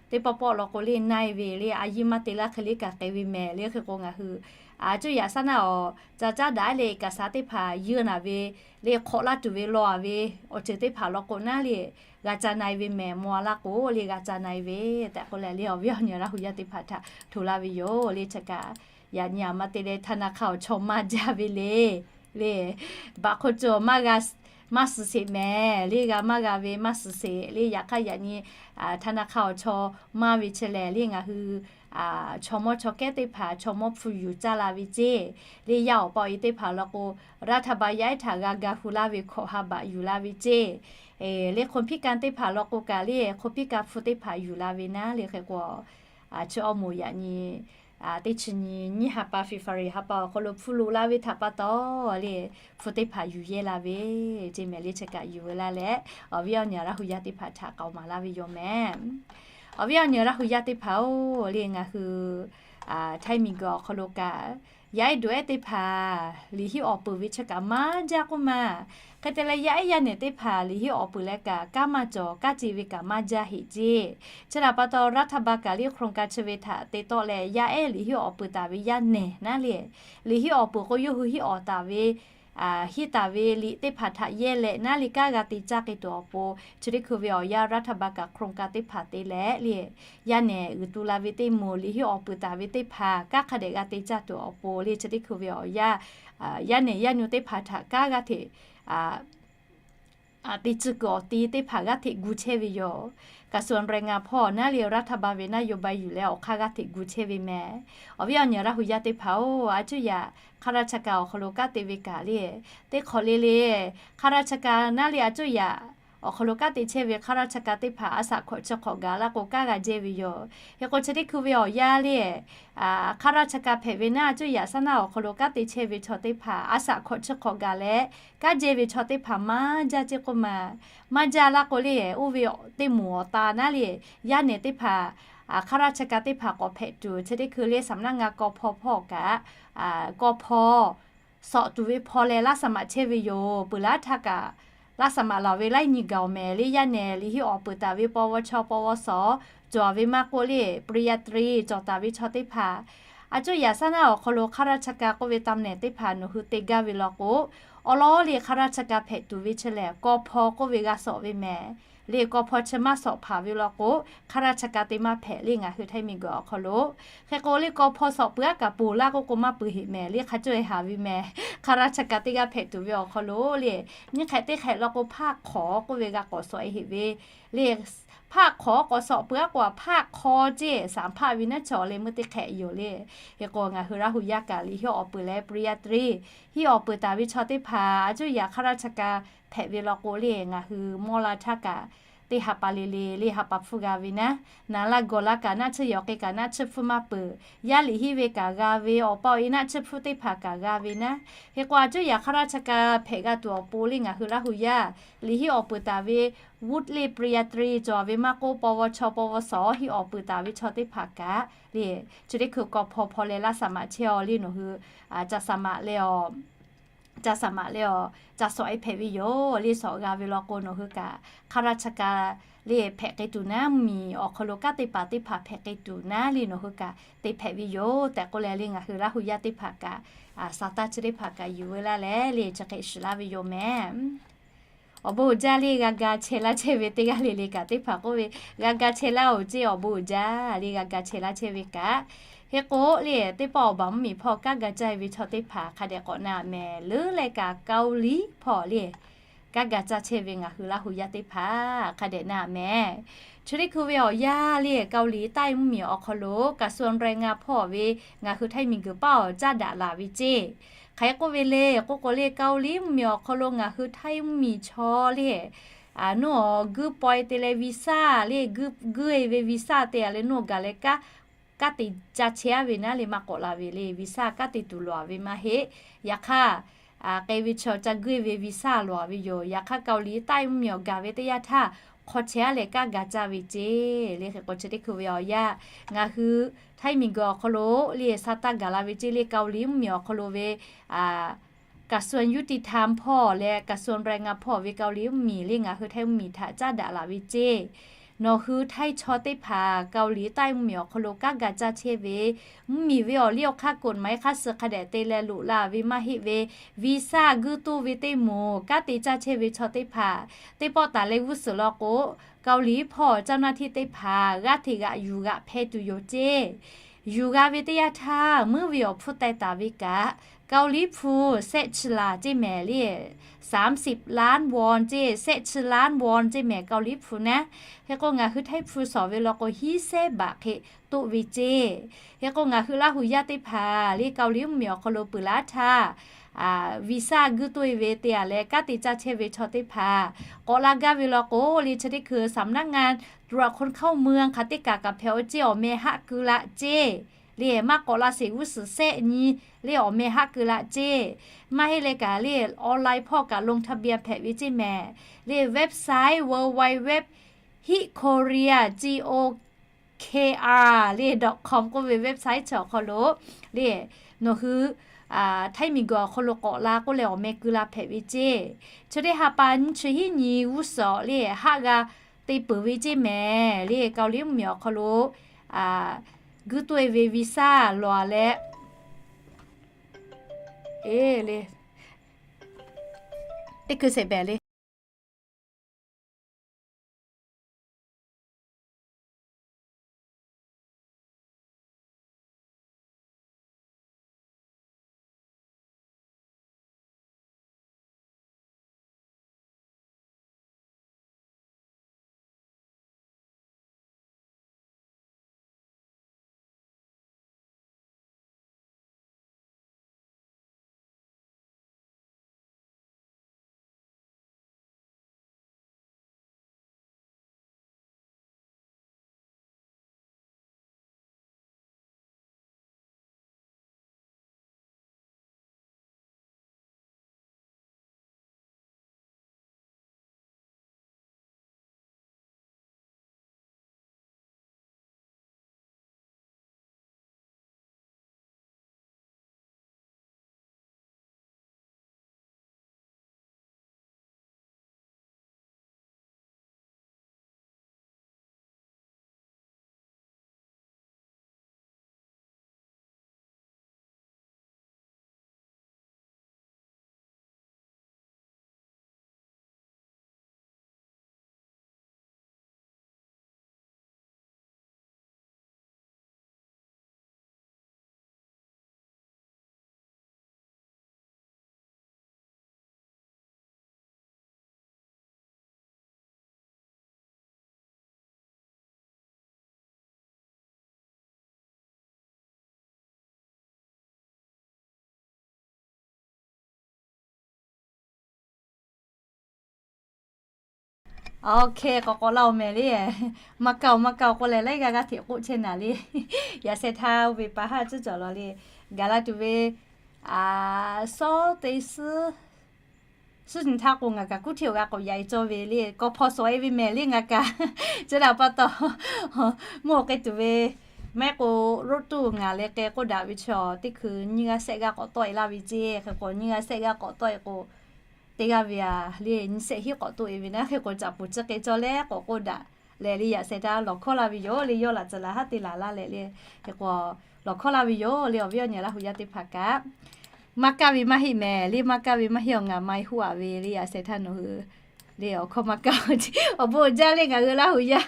teˇ pawˆ pawˆ law k'o le na e ve le, a yiˇ maˇ te laˇ hk'e le kaꞈ k'ai ve mehˍ le. Hk'e k'o ngaˬ hui a cuˇ yaꞈ shaˉ naˆ awˬ ca caˉ daꞈ leh เอกสาร teˇ hpaˍ yeˇ naˍ ve le, hk'awꞈ laˇ tuˬ ve law a ve awˬ ceuˬ teˇ hpaˍ law k'o naˉ le, g'a ca na e ve mehˍ. Mawˬ a laˇ k'o le g'a ca na e ve tehꞈ k'oˆ leh le, awˬ viˉ awˬ nyi Laˇ huˍ yaˇ teˇ hpaˍ htaꞈ hto laˇ ve yoˬ le. Chi kaꞈ yaꞈ nyi a ma te leh ธนาคาร awˬ chaw maˇ jaˇ ve le. Le, baꞈ hk'oˆ cawˬ maˇ g'a, maˇ suhˍ sheˍ mehˍ le, g'a maˇ g'a ve maˇ suhˍ sheˍ le. Yaꞈ hk'aˇ yaꞈ nyi ธนาคาร awˬ chaw maˇ ve chi lehˬ le, ngaˬ hui chaw mawˇ chaw kehˉ teˇ hpaˍ chaw mawˇ hpu yuˬ caˇ la ve ceˇ. Le yaˇ awˬ pa awˬ e teˇ hpaˍ law k'o, รัฐบาล yaˇ ehˉ htaꞈ g'a ga hu laˇ ve hkawꞈ ha baꞈ yuˬ la ve ceˇ. Le คนพิการ teˇ hpaˍ law k'o kaꞈ le, คนพิการ hpu teˇ hpaˍ yuˬ la ve naˉ le. Hk'e k'o chi awˬ moˍ yaꞈ nyi teˇ chi nyi nyiˇ ha pa February ha pa awˬ hk'aw lo hpu loꞈ la ve htaꞈ pa taw le, hpu teˇ hpaˍ yuˬ yehˇ la ve ceˇ mehˍ le. Chi kaꞈ yuˬ ve laˇ leh, awˬ viˉ awˬ nyi Laˇ huˍ yaˇ teˇ hpaˍ htaꞈ k'aoˍ maˍ laˇ ve yoˬ mehˍ. Awˬ viˉ awˬ nyi Laˇ huˍ yaˇ teˇ hpaˍ-oˬ le, ngaˬ hui Htaiˇ miˬguiˬ awˬ hk'aw lo kaꞈ, yaˇ ehˉ duˬ ehˉ teˇ hpaˍ liꞈ hiˆ awˬ peuˬ ve chi kaꞈ maˇ jaˇ k'oˆ ma. Hk'e te leh, yaˇ ehˉ yaˇ nehˬ teˇ hpaˍ liꞈ hiˆ awˬ peuˬ leh kaꞈ, kanˉ maˇ cawˬ kanˉ ce ve kaꞈ maˇ jaˇ heꞈ ceˇ. Chi htaꞈ pa taw, รัฐบาล kaꞈ liˇ โครงการ chi ve htaꞈ te tawˆ leh, yaˇ ehˉ liꞈ hiˆ awˬ peuˬ taˍ ve yaˇ nehˬ naˉ le, liꞈ hiˆ awˬ peuˬ k'o yawˇ hui hiˆ awˬ taˍ ve hiˆ taˍ ve liꞈ teˇ hpaˍ htaꞈ yehˇ leh naˉ le, kanˉ g'a te caˇ k'ai tuˬ awˬ pon, chi teˇ hkui ve awˬ yanˇ รัฐบาล kaꞈ โครงการ teˇ hpaˍ te leh le, yaˇ nehˬ uiˍ tu la ve teˇ moˍ liꞈ hiˆ awˬ peuˬ taˍ ve teˇ hpaˍ kanˉ hk'a dehꞈ g'a te caˇ tuˬ awˬ pon le, chi teˇ hkui ve awˬ yanˇ, yaˇ nehˬ yaˇ nyu teˇ hpaˍ htaꞈ kanˉ g'aˇ hteꞈ te tcuh kuiˬ awˬ ti teˇ hpaˍ g'aˇ hteꞈ gu chehˇ ve yoˬ. กระทรวงแรงงาน hpawˇ naˉ le, รัฐบาล ve นโยบาย yuˬ leh awˬ hk'aˇ g'aˇ hteꞈ gu chehˇ ve mehˍ. Awˬ viˉ awˬ nyi Laˇ hu yaˇ teˇ hpaˍ-oˬ, a cuˇ yaꞈ ข้าราชการ awˬ hk'aw lo kanˉ te ve kaꞈ le, teˇ hk'awꞈ le le, ข้าราชการ naˉ le, a cuˇ yaꞈ awˬ hk'aw lo kanˉ te chehˇ ve ข้าราชการ teˇ hpaˍ a shaꞈ hkawꞈ chi hk'awꞈ gaˬ la k'o, kanˉ g'a jehˇ ve yoˬ. Hk'e k'o, chi teˇ hkui ve awˬ yanˇ le, ข้าราชการ hpehꞈ ve naˉ, a cuˇ yaꞈ shaˉ naˇ awˬ hk'aw lo kanˉ te chehˇ ve chaw teˇ hpaˍ a shaꞈ hkawꞈ chi hk'awꞈ gaˬ leh, kanˉ jehˇ ve chaw teˇ hpaˍ maˇ jaˇ ceˇ k'oˆ ma. Maˇ jaˇ la k'o le, oˇ ve teˇ moˍ awˬ ta naˉ le, yaˇ nehˬ teˇ hpaˍ, ข้าราชการ teˇ hpaˍ k'awꞈ hpehꞈ tuˬ, chi teˇ hkui le สำนักงาน กพ hpawˇ kaꞈ, กพ sawꞈ tuˬ ve hpaw leh laˇ สมัคร chehˇ ve yoˬ. Peuˬ laˇ htaˇ kaꞈ laˇ สมัคร lawˬ ve laiˉ nyi gaˬ-oˬ mehˍ le, yaˇ nehˬ liꞈ hiˆ awˬ peuˬ taˍ ve ปวช ปวส cawˬ ve maˇ k'oˆ le, ปริญญาตรี cawˬ taˍ ve chaw teˇ hpaˍ, a cuˇ yaꞈ shaˉ naˇ awˬ hk'aw lo ข้าราชการ k'oˆ ve ตำแหน่ง teˇ hpaˍ nawˬ hui te gaˇ ve law k'o, awˬ lawn le ข้าราชการ hpehꞈ tuˬ ve chi lehˬ กพ k'oˆ ve g'a sawꞈ ve mehˍ le. กพ chi maˇ sawꞈ hpaˍ ve law k'o, ข้าราชการ te maˇ hpehꞈ le ngaˬ hui Htaiˇ miˬguiˬ awˬ hk'aw lo. Hk'e k'o le, กพ sawꞈ peuˬ aˉ kaꞈ ponˬ laˇ k'oˆ k'o maˇ peuˬ heꞈ mehˍ le, hk'a cuˇ e haˍ ve mehˍ. ข้าราชการ teˇ g'aˇ hpehꞈ tuˬ ve awˬ hk'aw lo le, nyiˇ hk'ehꞈ teˇ hk'ehꞈ law k'o, hpaˆ hk'awꞈ k'oˆ ve g'a k'awꞈ sawꞈ e heꞈ ve le. Hpaˆ hk'awꞈ k'awꞈ sawꞈ peuˬ aˉ k'o, hpaˆ hk'aw ceˇ สาม hpaˆ ve naˉ chaw le meuˇ teˇ hk'ehꞈ yoˬ le. Hk'e k'o, ngaˬ hui Laˇ hu yaˇ kaꞈ liꞈ hiˆ awˬ peuˬ leh ปริญญาตรี hiˆ awˬ peuˬ taˍ ve chaw teˇ hpaˍ, a cuˇ yaꞈ ข้าราชการ hpehꞈ ve law k'o le, ngaˬ hui mawˇ la htaˇ kaꞈ teˇ ha pa le le le ha pa hpfuhˇ g'a ve naˉ, naˍ la gawˬ la kaꞈ naˆ tsuhˇ, yawˬ k'e kaꞈ naˆ tsuhˇ hpfuhˇ maˇ peuˬ. Yaˇ liꞈ hiˆ ve kaꞈ g'a ve, awˬ pa awˬ e naˆ tsuhˇ hpfuhˇ teˇ hpaˍ kaꞈ g'a ve naˉ. Hk'e k'o, a cuˇ yaꞈ ข้าราชการ hpehꞈ g'a tuˬ awˬ pon le ngaˬ hui Laˇ hu yaˇ liꞈ hiˆ awˬ peuˬ taˍ ve วุฒิ le ปริญญาตรี cawˬ ve maˇ k'oˆ, ปวช ปวส hiˆ awˬ peuˬ taˍ ve chaw teˇ hpaˍ kaꞈ le, chi teˇ hkui กพ hpaw leh laˇ สมัคร chehˇ-aw le nawˬ hui, ca สมัคร le-aw, ca สมัคร le-aw, ca sawꞈ e hpehꞈ ve yoˬ le. Sawꞈ g'a ve law k'o nawˬ hui kaꞈ ข้าราชการ le hpehꞈ k'ai tuˬ naˉ, mvuhˇmiˬ awˬ hk'aw lo kanˉ te paˍ teˇ hpaˍ hpehꞈ k'ai tuˬ naˉ le nawˬ hui kaꞈ te hpehꞈ ve yoˬ tehꞈ k'oˆ leh le ngaˬ hui Laˇ hu yaˇ teˇ hpaˍ kaꞈ, sa taˇ chi teˇ hpaˍ kaꞈ yuˬ veu laˇ leh le chi hk'e shiˍ laˇ ve yoˬ mehˍ. Awˬ bon uiˍ jaˇ le g'a ga chehˇ laˇ chehˇ ve teˇ g'aˇ le le kaꞈ teˇ hpaˍ k'oˆ ve, g'a ga chehˇ laˇ-oˬ ceˇ, awˬ bon uiˍ jaˇ le g'a ga chehˇ laˇ chehˇ ve kaꞈ. Hk'e k'o le, teˇ pawˆ awˬ baˬ mvuhˇmiˬ hpawˇ kanˉ ga caˇ ve chaw teˇ hpaˍ hk'a dehꞈ k'awꞈ na mehˍ. Leuˉ leh kaꞈ เกาหลี hpawˇ le kanˉ ga caˇ chehˇ ve ngaˬ hui Laˇ hu yaˇ teˇ hpaˍ hk'a dehꞈ na mehˍ. Chi teˇ hkui ve awˬ yanˇ le, เกาหลีใต้ mvuhˇmiˬ awˬ hk'aw lo กระทรวงแรงงาน hpawˇ ve ngaˬ hui Htaiˇ miˬguiˬ paˉ awˬ caˇ daꞈ laˬ ve ceˇ. Hk'aˬ hk'e k'oˆ ve le k'oˆ k'o le, เกาหลี mvuhˇmiˬ awˬ hk'aw lo ngaˬ hui Htaiˇ mvuhˇmiˬ chaw le, nuˇ awˬ guiˇ paweh te leh วีซ่า le, guiˇ e ve วีซ่า te-a leh nuˇ awˬ gaˬ leh kanˉ, kanˉ te caˇ chehˇ-a ve naˉ le maˇ k'awꞈ la ve le, วีซ่า kanˉ te tuˬ lawˬ-a ve maˇ heˆ. Yaꞈ hk'aˇ, k'ai ve chaw ca guiˇ e ve วีซ่า lawˬ-a ve yoˬ. Yaꞈ hk'aˇ เกาหลีใต้ mvuhˇmiˬ awˬ gaˬ ve teˇ yanˇ htaˇ hk'aw chehˇ-a leh kanˉ ga caˇ ve ceˇ le. Hk'e k'o chi teˇ hkui ve awˬ yanˇ ngaˬ hui Htaiˇ miˬguiˬ awˬ hk'aw lo le sa taˇ gaˬ la ve ceˇ le, เกาหลี mvuhˇmiˬ awˬ hk'aw lo ve กระทรวงยุติธรรม hpawˇ leh กระทรวงแรงงาน hpawˇ ve เกาหลี mvuhˇmiˬ le ngaˬ hui Htaiˇ mvuhˇmiˬ htaꞈ caˇ daꞈ laˬ ve ceˇ. Nawˬ hui Htaiˇ chaw teˇ hpaˍ เกาหลีใต้ mvuhˇmiˬ awˬ hk'aw lo kanˉ ga caˇ chehˇ ve, mvuhˇmiˬ ve awˬ liˇ awˬ hk'aˇ กฎหมาย hk'aˇ suh hk'a dehꞈ te leh loꞈ la ve maˇ heˆ ve, วีซ่า guiˇ toˇ ve teˇ moˍ kanˉ te caˇ chehˇ ve chaw teˇ hpaˍ teˇ pawˆ taˍ leh g'uˇ suhˍ law k'o, เกาหลี hpawˇ เจ้าหน้าที่ teˇ hpaˍ g'aˇ hteꞈ g'aꞈ yuˬ g'aꞈ hpeh tuˬ yoˬ ceˇ. Yuˬ g'a ve teˇ yanˇ htaˇ meuˉ ve awˬ hpfuhˇ teh taˍ ve kaꞈ, เกาหลี hpu sehˆ chi laˬ ceˇ mehˍ le, สามสิบล้านวอน ceˇ, sehˆ chi ล้านวอน ceˇ mehˍ เกาหลี hpu naˉ. Hk'e k'o ngaˬ hui Htaiˇ hpu shawˍ ve law k'o hiˉ sehˉ baꞈ hk'e toˆ ve ceˇ. Hk'e k'o ngaˬ hui Laˇ hu yaˇ teˇ hpaˍ le เกาหลี mvuhˇmiˬ awˬ hk'aw lo peuˬ laˇ htaˇ, วีซ่า guiˇ toˇ e ve te-a leh kanˉ te caˇ chehˇ ve chaw teˇ hpaˍ k'awꞈ la gaˇ ve law k'o le chi teˇ hkui สำนักงานตรวจคนเข้าเมือง hk'aˬ teˇ kaˬ kaꞈ hpehꞈ-o ceˇ, awˬ meh haˆ keu laˇ ceˇ. Le maˇ k'awꞈ la sheˍ g'uˇ suhˍ sehˆ nyi le awˬ meh haˆ keu laˇ ceˇ. Maˇ heˆ leh kaꞈ le online hpawˇ kaꞈ ลงทะเบียน hpehꞈ ve ceˇ mehˍ. Le website เวิลด์ไวด์เว็บ ฮิต เคิลเยียร์ จี โอ K R le dot com k'oˆ ve website chi awˬ hk'aw lo le, nawˬ hui htaiˇ miˬguiˬ awˬ hk'aw lo k'awꞈ la k'oˆ leh awˬ meh keu la hpehꞈ ve ceˇ. Chi teˇ ha pa nyiˇ chi hiˉ nyi g'uˇ suhˍ le haˆ g'a te peuˬ ve ceˇ mehˍ le. Kaoˍliˍ mvuhˇmiˬ awˬ hk'aw lo guiˇ toˆ e ve visa lawˬ leh e le, teˇ hkui sheˍ behˍ le. Oˇ hk'e k'awꞈ k'awꞈ la-oˬ mehˍ le. Maˇ kaˇ-oˬ, maˇ kaˇ-oˬ k'oˆ leh laiˉ g'aˇ g'aˇ hteꞈ k'oˆ chehˇ naˍ le. Yaꞈ sheh htaˇ oˇ ve pa haˉ tcuhˉ cawˬ law le. Gaˬ la tuˬ ve suhˉ te suhˉ, suhˉ nyi htaˇ k'o ngaˬ kaꞈ kuˉ hteˇ awˬ g'a k'awꞈ yaꞈ e cawˇ ve le. K'awꞈ hpaw suhˍ e ve mehˍ le ngaˬ kaꞈ. Chi htaꞈ pa taw, mvuhˇ awˬ k'ai tuˬ ve maˇ heˆ k'o, road tour ngaˬ leh k'ai k'oˆ daꞈ ve chaw teˇ hkui nyiˇ g'aˇ shehˆ g'aˇ k'awꞈ tawˆ e laˇ ve ceˇ. Hk'e k'o nyiˇ g'aˇ shehˆ g'aˇ k'awꞈ tawˆ e k'o, teˇ g'aˇ ve a le nyiˇ shehˆ hiˉ k'awꞈ tawˆ e ve naˉ. Hk'e k'o caꞈ puˍ tcuhˉ k'ai cawˇ leh k'awꞈ k'oˆ daꞈ leh le, yaꞈ sheh htaˇ lawˬ hkawˇ la ve yoˬ le. Yawˇ laꞈ tcuhˍ laˬ haˉ te laˬ laˇ leh le, hk'e k'o lawˬ hkawˇ la ve yoˬ le. Awˬ viˉ awˬ nyi Laˇ huˍ yaˇ teˇ hpaˍ kaꞈ, maˇ kaˇ ve maˇ heˆ mehˍ le. Maˇ kaˇ ve maˇ heˆ, awˬ ngaˬ mai huˉ aꞈ ve le. Yaꞈ sheh htaˇ nawˬ hui le awˬ hkawˇ maˇ kaˇ, awˬ bon uiˍ jaˇ le ngaˬ hui Laˇ huˍ yaˇ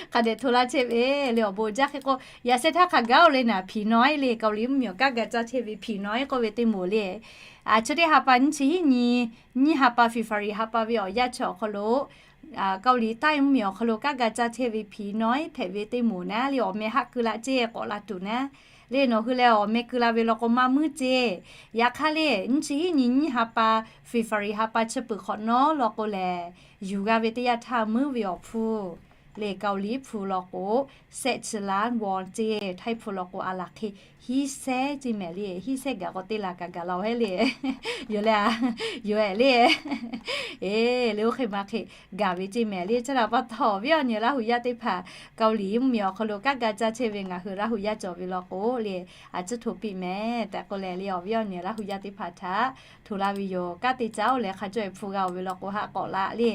hk'a dehꞈ hto laˇ chehˇ ve le. Awˬ bon uiˍ jaˇ. Hk'e k'o yaꞈ sheh htaˇ hk'a gaˬ-oˬ le naˍ, Phi Noi le Kaoˍliˍ mvuhˇmiˬ awˬ kanˉ ga caˇ chehˇ ve Phi Noi k'oˆ ve teˇ moˍ le. Chi teˇ ha pa nyiˇ chi hiˉ nyi, nyiˇ ha pa February ha pa ve awˬ yanˇ chi awˬ hk'aw lo Kaoˍliˍ taiˇ mvuhˇmiˬ awˬ hk'aw lo kanˉ ga caˇ chehˇ ve Phi Noi hpehꞈ ve teˇ moˍ naˉ le, awˬ meh haˆ keu laˇ ceˇ k'awꞈ la tuˬ naˉ le. Nawˬ hui leh awˬ meh keu la ve law k'o maˇ muiˉ ceˇ. Yaꞈ hk'aˇ le nyiˇ chi hiˉ nyi nyiˇ ha pa February ha pa chi peuˬ hk'awꞈ nawˉ law k'o lehˬ, yuˬ g'a ve teˇ yanˇ htaˇ muiˉ ve awˬ hpu le Kaoˍliˍ hpu law k'o, shehˆ chi laˇ vaw ceˇ. Htaiˇ hpu law k'o a laˬ hk'e hiˉ sehˉ ceˇ mehˍ le. Hiˉ sehˉ gaˬ k'o teˇ laˬ kaꞈ gaˬ la-oˬ heˆ le. Yoˬ le a, yoˬ ehˍ le. E, le oˇ hk'e ma hk'e gaˬ ve ceˇ mehˍ le. Chi htaꞈ pa taw awˬ viˉ awˬ nyi Laˇ huˍ yaˇ teˇ hpaˍ Kaoˍliˍ mvuhˇmiˬ awˬ hk'aw lo kanˉ ga caˇ chehˇ ve ngaˬ hui Laˇ huˍ yaˇ cawˬ ve law k'o le, a ciˉ hto piˇ mehˍ tehꞈ k'oˆ leh le, awˬ viˉ awˬ nyi Laˇ huˍ yaˇ teˇ hpaˍ htaꞈ hto laˇ ve yoˬ. Kanˉ te caˇ-oˬ leh hk'a cawˇ e hpu g'a-oˬ ve law k'o haˆ k'awꞈ laˇ le.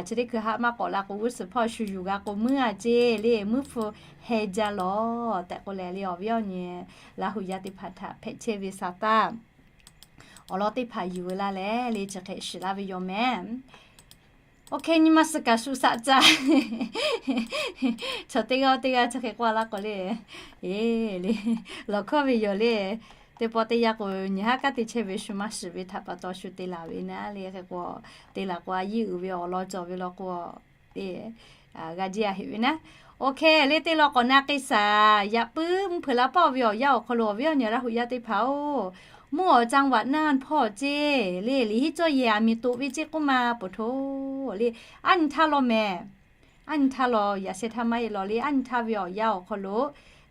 Chi teˇ hkui haˆ maˇ k'awꞈ la k'o g'uˇ suhˍ hpawˇ shu yuˬ g'a k'o muiˉ a ceˇ le. Muiˉ hpu heh jaˇ lawˬ tehꞈ k'oˆ leh le, awˬ viˉ awˬ nyi Laˇ huˍ yaˇ teˇ hpaˍ htaꞈ hpehꞈ chehˇ ve sa taˇ awˬ lawn teˇ hpaˍ yuˬ ve laˇ leh le, chi hk'e shiˍ laˇ ve yoˬ mehˍ. Oˇ hk'e nyi ma suh kaꞈ shu saꞈ caˇ. Chaw teˇ g'aˇ teˇ g'aˇ chi hk'e k'oˆ laˇ k'o le, e le, lawˬ hkawˇ ve yoˬ le. Teˇ pawˆ teˇ yanˇ k'o nyi haˉ kanˉ te chehˇ ve shu maˇ shiˍ ve htaꞈ pa taw shu te laˬ ve naˉ le. Hk'e k'o te laˬ k'o a yiˇ uiˍ ve awˬ lawn cawˬ ve law k'o, g'a jiˇ a heꞈ ve naˉ. Oˇ hk'e le teˇ law k'awꞈ na k'e shaˍ. Yaꞈ puiˉ mvuhˇ hpeuꞈ la paˇ-oˬ ve awˬ yanˇ awˬ hk'aw lo awˬ viˉ awˬ nyi Laˇ huˍ yaˇ teˇ hpaˍ-oˬ, mvuhˇ awˬ caˇ vaꞈ naˇ hpawˇ ceˇ le, liꞈ hiˉ cawˇ yehˬ aˬ miˍ toꞈ ve ceˇ k'oˆ ma poˬ htoꞈ le. Aˉ nyi htaˇ law mehˍ. Aˉ nyi htaˇ law, yaꞈ sheh htaˇ maˇ heˆ law le. Aˉ nyi htaˇ ve awˬ yanˇ awˬ hk'aw lo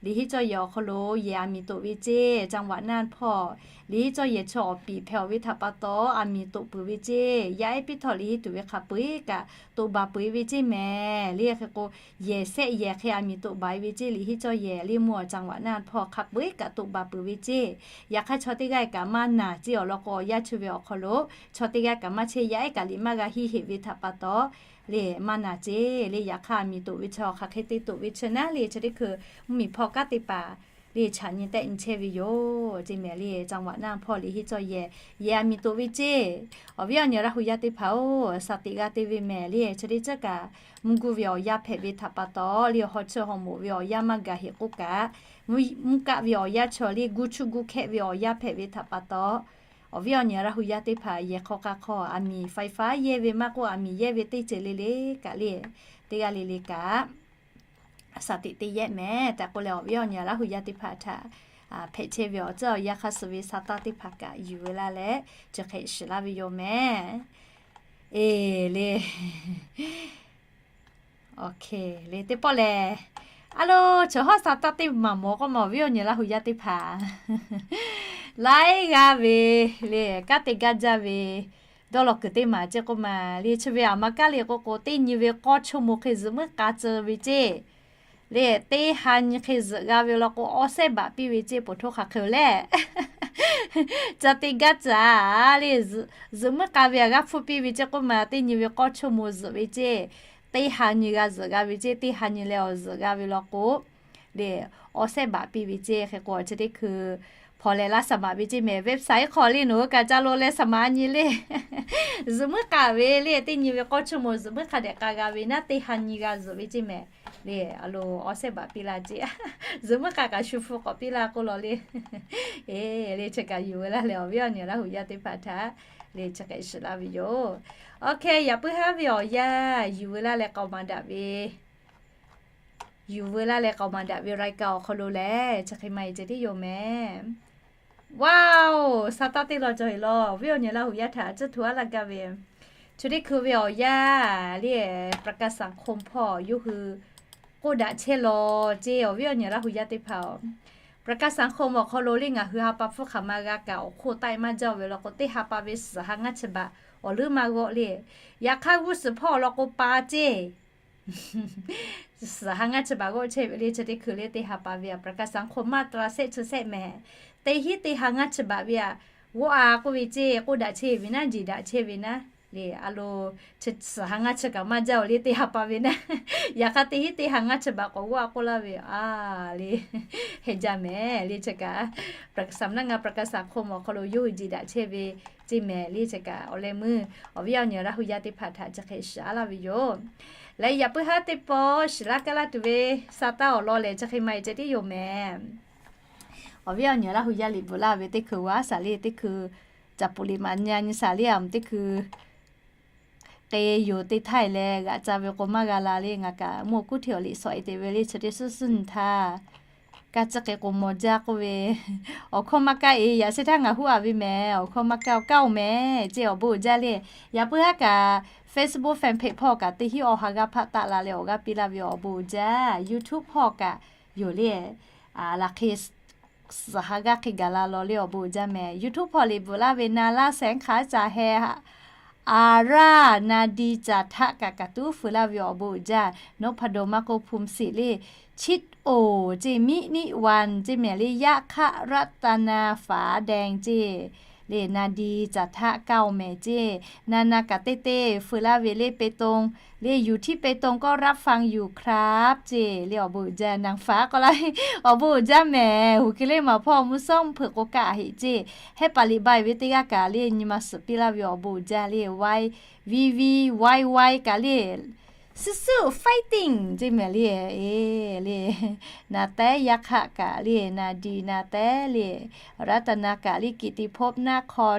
Liꞈ henˇ cawˇ yehˬ awˬ hk'aw lo yehˬ aˬ miˍ toꞈ ve ceˇ, จังหวัดน่าน hpawˇ. Liꞈ henˇ cawˇ yehˬ chi awˬ piˍ hpehꞈ-oˬ ve htaꞈ pa taw, aˬ miˍ toꞈ peuˬ ve ceˇ. Yaˇ ehˉ piˇ htawˇ liꞈ henˇ tuˬ ve hk'a peu-eˬ kaꞈ toꞈ baˬ peuˬ ve ceˇ mehˍ. Liꞈ hk'e k'o, yehˬ sehˆ yehˬ hk'e aˬ miˍ toꞈ baˬ ve ceˇ. Liꞈ henˇ cawˇ yehˬ liꞈ mvuhˇ awˬ จังหวัดน่าน hpawˇ hk'a peu-eˬ kaꞈ toꞈ baˬ peuˬ ve ceˇ. Yaꞈ hk'aˇ chaw teˇ g'aˇ kaꞈ maˇ naˬ ceˇ. Awˬ lawn k'o, awˬ yanˇ chi ve awˬ hk'aw lo chaw teˇ g'aˇ kaꞈ maˇ chehˇ, yaˇ ehˉ kaꞈ liꞈ maˇ g'a henˇ heꞈ ve htaꞈ pa taw, liꞈ maˇ naˬ ceˇ. Liꞈ yaꞈ hk'aˇ aˬ miˍ toꞈ ve chi hk'aˬ hk'e te toꞈ ve chi naˉ, liꞈ chi teˇ hkui mvuhˇmiˬ hpawˇ kanˉ te paˍ liꞈ chaꞈ nyi tehˆ nyi chehˇ ve yoˬ ceˇ mehˍ. Liꞈ จังหวัดน่าน hpawˇ liꞈ henˇ cawˇ yehˬ, yehˬ aˬ miˍ toꞈ ve ceˇ. Awˬ viˉ awˬ nyi Laˇ hu yaˇ teˇ hpaˍ-oˬ, shaˍ tiꞈ g'a te ve mehˍ. Liꞈ chi teˇ ceuˬ kaꞈ mvuhˇ guˇ ve awˬ yanˇ hpehꞈ ve htaꞈ pa taw, liꞈ haw chi haw moˍ ve awˬ yanˇ maˇ gaˬ heꞈ k'oˆ kaꞈ, mvuhˇ kaˆ ve awˬ yanˇ chaw liꞈ gu chuˇ gu hkehˆ ve awˬ yanˇ hpehꞈ ve htaꞈ pa taw, awˬ viˉ awˬ nyi Laˇ hu yaˇ teˇ hpaˍ yehˬ hk'aw k'a hk'aw aˬ miˍ ไฟฟ้า yehˇ ve maˇ k'oˆ, aˬ miˍ yehˇ ve teˇ ceuˬ le le kaꞈ liꞈ teˇ g'aˇ le le kaꞈ shaˍ tiꞈ te yehˆ mehˍ. Htaꞈ k'oˆ leh awˬ viˉ awˬ nyi Laˇ hu yaˇ teˇ hpaˍ htaꞈ hpehꞈ chehˇ ve awˬ tcuhˉ awˬ yanˇ hk'aˇ suh ve sa taˇ teˇ hpaˍ kaꞈ yuˬ ve laˇ leh chi hk'e shiˍ laˇ ve yoˬ mehˍ. Eˬ le, le teˇ pawˆ lehˬ, a lo, chaw hawˉ sa taˇ teˇ maˬ mawˬ k'oˆ ma awˬ viˉ awˬ nyi Laˇ hu yaˇ teˇ hpaˍ laiˉ g'aˇ ve le, kanˉ te gaˇ jaˇ ve dawˇ law kuiˬ teˇ maˬ ceˇ k'oˆ ma. Liꞈ chi ve aˬ ma kaˉ le k'oˆ k'o, teˇ nyi ve k'awˇ choˇ mo hk'e zuhꞈ muiˉ k'a tcuh ve ceˇ. Liꞈ teˇ ha nyi hk'e zuhꞈ g'a ve law k'o, awˇ sehˉ baꞈ piˇ ve ceˇ, poˬ htoˇ hk'aˬ hk'e-oˬ lehˬ ca te gaˇ tcuh-a le. Zuhꞈ muiˉ k'a ve aˬ g'aˇ hpfuhˇ piˇ ve ceˇ k'oˆ ma, teˇ nyi ve k'awˇ choˇ mo zuhꞈ ve ceˇ. Teˇ ha nyi g'a zuhꞈ g'a ve ceˇ, teˇ ha nyi leh awˬ zuhꞈ g'a ve law k'o, le, awˇ sehˉ baꞈ piˇ ve ceˇ. Hk'e k'o chi teˇ hkui hpaw leh laˇ shaˍ maꞈ ve ceˇ mehˍ. Website hk'aw le nawˬ hui kaꞈ ca lo leh shaˍ maꞈ nyi le. Zuhꞈ muiˉ k'a ve le, teˇ nyi ve k'awˇ choˇ mo zuhꞈ muiˉ hk'a dehꞈ k'a g'a ve naˉ, teˇ ha nyi g'a zuhꞈ ve ceˇ mehˍ. Le, a lo, awˇ sehˉ baꞈ piˇ laˇ ceˇ. Zuhꞈ muiˉ k'a kaꞈ shu hpu k'awꞈ piˇ laˇ k'oˆ law le. Eˬ, le chi kaꞈ yuˬ ve laˇ leh awˬ viˉ awˬ nyi Laˇ hu yaˇ teˇ hpaˍ htaꞈ le chi hk'e shiˍ laˇ ve yoˬ. Awˬ hk'e yaꞈ puiˉ haˉ ve awˬ yanˇ yuˬ ve laˇ leh k'aoˍ maˍ daꞈ ve yuˬ veu laˇ leh k'aoˍ maˍ daꞈ ve รายการ awˬ hk'aw lo lehˬ, chi hk'e maˇ heˆ ceh tiˉ yoˬ mehˍ. Wow, sa taˇ teˇ law cawˬ heˍ law, awˬ viˉ awˬ nyi Laˇ hu yaˇ htaꞈ tcuhˇ htu aˉ laˇ gaˇ ve, chi teˇ hkui ve awˬ yanˇ le, ประกาศสังคม hpawˇ yawˇ hui k'oˆ daꞈ chehˇ law ceˇ. Awˬ viˉ awˬ nyi Laˇ hu yaˇ teˇ hpaˍ-oˬ, ประกาศสังคม awˬ hk'aw lo le ngaˬ hui ha pa hpfuhˇ hk'aˬ ma g'a kaꞈ awˬ hk'oˆ taˆ-e maˇ jaˇ ve law k'o, teˇ ha pa ve suhˍ ha ngaˇ chi baꞈ awˬ leuˉ maˇ g'awˆ le. Yaꞈ hk'aˇ g'uˇ suhˍ hpawˇ awˬ lawn k'o pa ceˇ suhˍ ha ngaˇ chi baꞈ g'awˆ chehˇ ve le. Chi teˇ hkui le teˇ ha pa ve ประกาศสังคม มาตรา shehˆ chi shehˆ mehˍ. Teˇ hinˉ teˇ ha ngaˇ chi baꞈ ve aꞈ g'awˆ-a k'oˆ ve ceˇ, k'oˆ daꞈ chehˇ ve naˉ, jeˬ daꞈ chehˇ ve naˉ le. A lo, suhˍ ha ngaˇ chi kaꞈ maˇ jaˇ-oˬ le teˇ ha pa ve naˉ. Yaꞈ hk'aˇ teˇ hinˉ teˇ ha ngaˇ chi baꞈ k'awꞈ g'awˆ-a k'oˆ laˇ ve a le, heh jaˇ mehˍ le. Chi kaꞈ สำนักงานประกันสังคม awˬ hk'aw lo yawˇ hui jeˬ daꞈ chehˇ ve ceˇ mehˍ le. Chi kaꞈ awˬ leh meuˇ awˬ viˉ awˬ nyi Laˇ hu yaˇ teˇ hpaˍ htaꞈ chi hk'e shiˍ aˉ laˇ ve yoˬ. Leh yaꞈ puiˉ haˉ teˇ pawˆ shiˍ laˇ kaˇ laˇ tuˬ ve sa taˇ awˬ lawn lehˬ, chi hk'e maˇ heˆ ceh tiˉ yoˬ mehˍ. Awˬ viˉ awˬ nyi Laˇ hu yaˇ liꞈ bvuhꞈ laˇ ve teˇ hkui g'a shaˍ le, teˇ hkui caˍ puˍ liꞈ maꞈ nya nyi shaˍ le, aˬ mvuhˬ teˇ hkui k'e yoˬ te htaˇ leh g'aꞈ ca ve k'o maˇ g'a la le. Ngaˬ kaꞈ mvuhˇ awˬ kuˉ hteˇ awˬ liꞈ shawˍ-e te ve le. Chi teˇ suhˉ suhˉ nyi htaˇ kaˇ ciˇ k'e k'o mawˬ jaˇ k'oˆ ve, awˬ hkawˇ maˇ kaˇ-e. Yaꞈ shehˍ htaˇ ngaˬ huˉ-a ve mehˍ, awˬ hkawˇ maˇ kaˇ-oˬ, kaˇ-oˬ mehˍ ceˇ awˬ bon uiˍ jaˇ le. Yaꞈ puiˉ haˉ kaꞈ Facebook fanpage hpawˇ kaꞈ teˇ hinˉ awˬ ha g'aˇ hpaˆ taˆ la leh awˬ g'aˇ piˇ laˇ ve awˬ bon uiˍ jaˇ. YouTube hpawˇ kaꞈ yoˬ le, laꞈ hk'e suhˍ ha g'aˇ hk'e gaˬ la law le awˬ bon uiˍ jaˇ mehˍ. YouTube hpawˇ liꞈ bvuhꞈ laˇ ve na laˇ shehˍ hk'aˇ ca heh, aˍ raˇ na di caˬ htaˆ kaꞈ kaꞈ tuˉ feu laˇ ve awˬ bon uiˍ jaˇ. Nawˉ hpa dawˬ maˇ k'oˆ hpu siˍ le, chiˇ oˍ ceˇ, miˉ niˆ wan ceˇ mehˍ le, yaˇ hk'aˆ raˆ ta na faˍ dehˬ ceˇ le, na di caˬ htaˆ kaˇ-oˬ mehˍ ceˇ. Na na kaꞈ teˇ teˇ feu laˇ ve le, pe tong le, yuˬ htiˇ pe tong kawˆ รับฟังอยู่ครับ ceˇ le awˬ bon uiˍ jaˇ. Naˍ faˍ k'oˆ laˇ ve awˬ bon uiˍ jaˇ mehˍ. Huˍ hk'e le maˬ hpawˇ mvuhˇ shawˉ mvuhˇ hpeuꞈ k'o kaˆ heˆ ceˇ. Hehˉ paˍ liꞈ baiˬ ve teˇ g'aˇ kaꞈ le nyi ma suhˍ piˇ laˇ ve awˬ bon uiˍ jaˇ le, wai, vi vi, wai wai kaꞈ le, suhˉ suhˉ fighting ceˇ mehˍ le, e le, na tehˉ yaˇ hk'aˆ kaꞈ le, na di na tehˉ le, รัตนา kaꞈ le, กิตติภพ นคร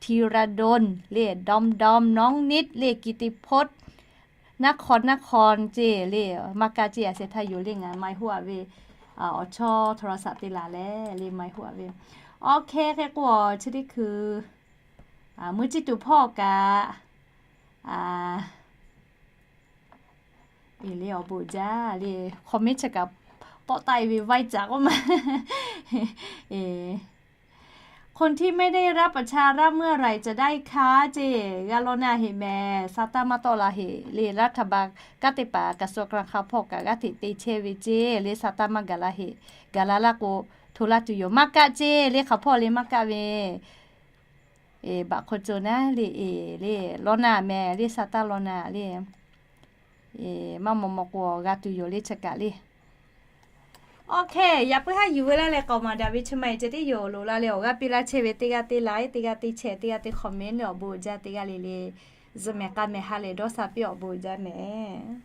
ธีรดล le, ดอมดอม น้องนิด le, กิตติพจน์ นคร นคร ceˇ le, maˇ kaˇ ceˇ. Yaꞈ shehˍ htaˇ yoˬ le ngaˬ ไมค์ hoˆ-a ve, awˬ chawˇ โทรศัพท์ te laˬ leh le ไมค์ hoˆ-a ve. Awˬ hk'e hk'e k'o chi teˇ hkui mui ciˇ tuˬ hpawˇ kaꞈ e le awˬ bon uiˍ jaˇ le, comment chi kaꞈ tawˆ taˆ e ve vaiˇ caꞈ k'oˆ ma. คนที่ไม่ได้รับประชาราชเมื่อไหร่จะได้คะ ceˇ g'a law naˇ heꞈ mehˍ. Sa taˇ maˇ tawˆ la heꞈ le. รัฐบาล kanˉ teˇ hpaˍ กระทรวงการคลัง hk'a hpawˇ kaꞈ g'aˇ hteꞈ te chehˇ ve ceˇ le. Sa taˇ maˇ gaˬ la heꞈ. Gaˬ la laˇ k'o, hto laˇ tuˬ yoˬ. Maˇ kaˆ ceˇ le, hk'a hpawˇ le maˇ kaˆ ve. Baꞈ hk'aw co naˉ le, e le, law naˇ mehˍ le, sa taˇ law naˇ le. Maˇ maw maw k'o g'a tuˬ yoˬ le, chi kaꞈ le. Awˬ hk'e, yaꞈ puiˉ haˉ yuˬ ve laˇ leh k'aoˍ maˍ daꞈ ve chi ma e ceh tiˉ yoˬ. Loꞈ la leh awˬ g'aˇ piˇ laˇ chehˇ ve teˇ g'aˇ teˇ like, teˇ g'aˇ teˇ share, teˇ g'aˇ teˇ comment awˬ bon uiˍ jaˇ, teˇ g'aˇ le le zuhꞈ mehˍ k'a mehˍ ha lehˬ dawˇ sha piˇ awˬ bon uiˍ jaˇ mehˍ.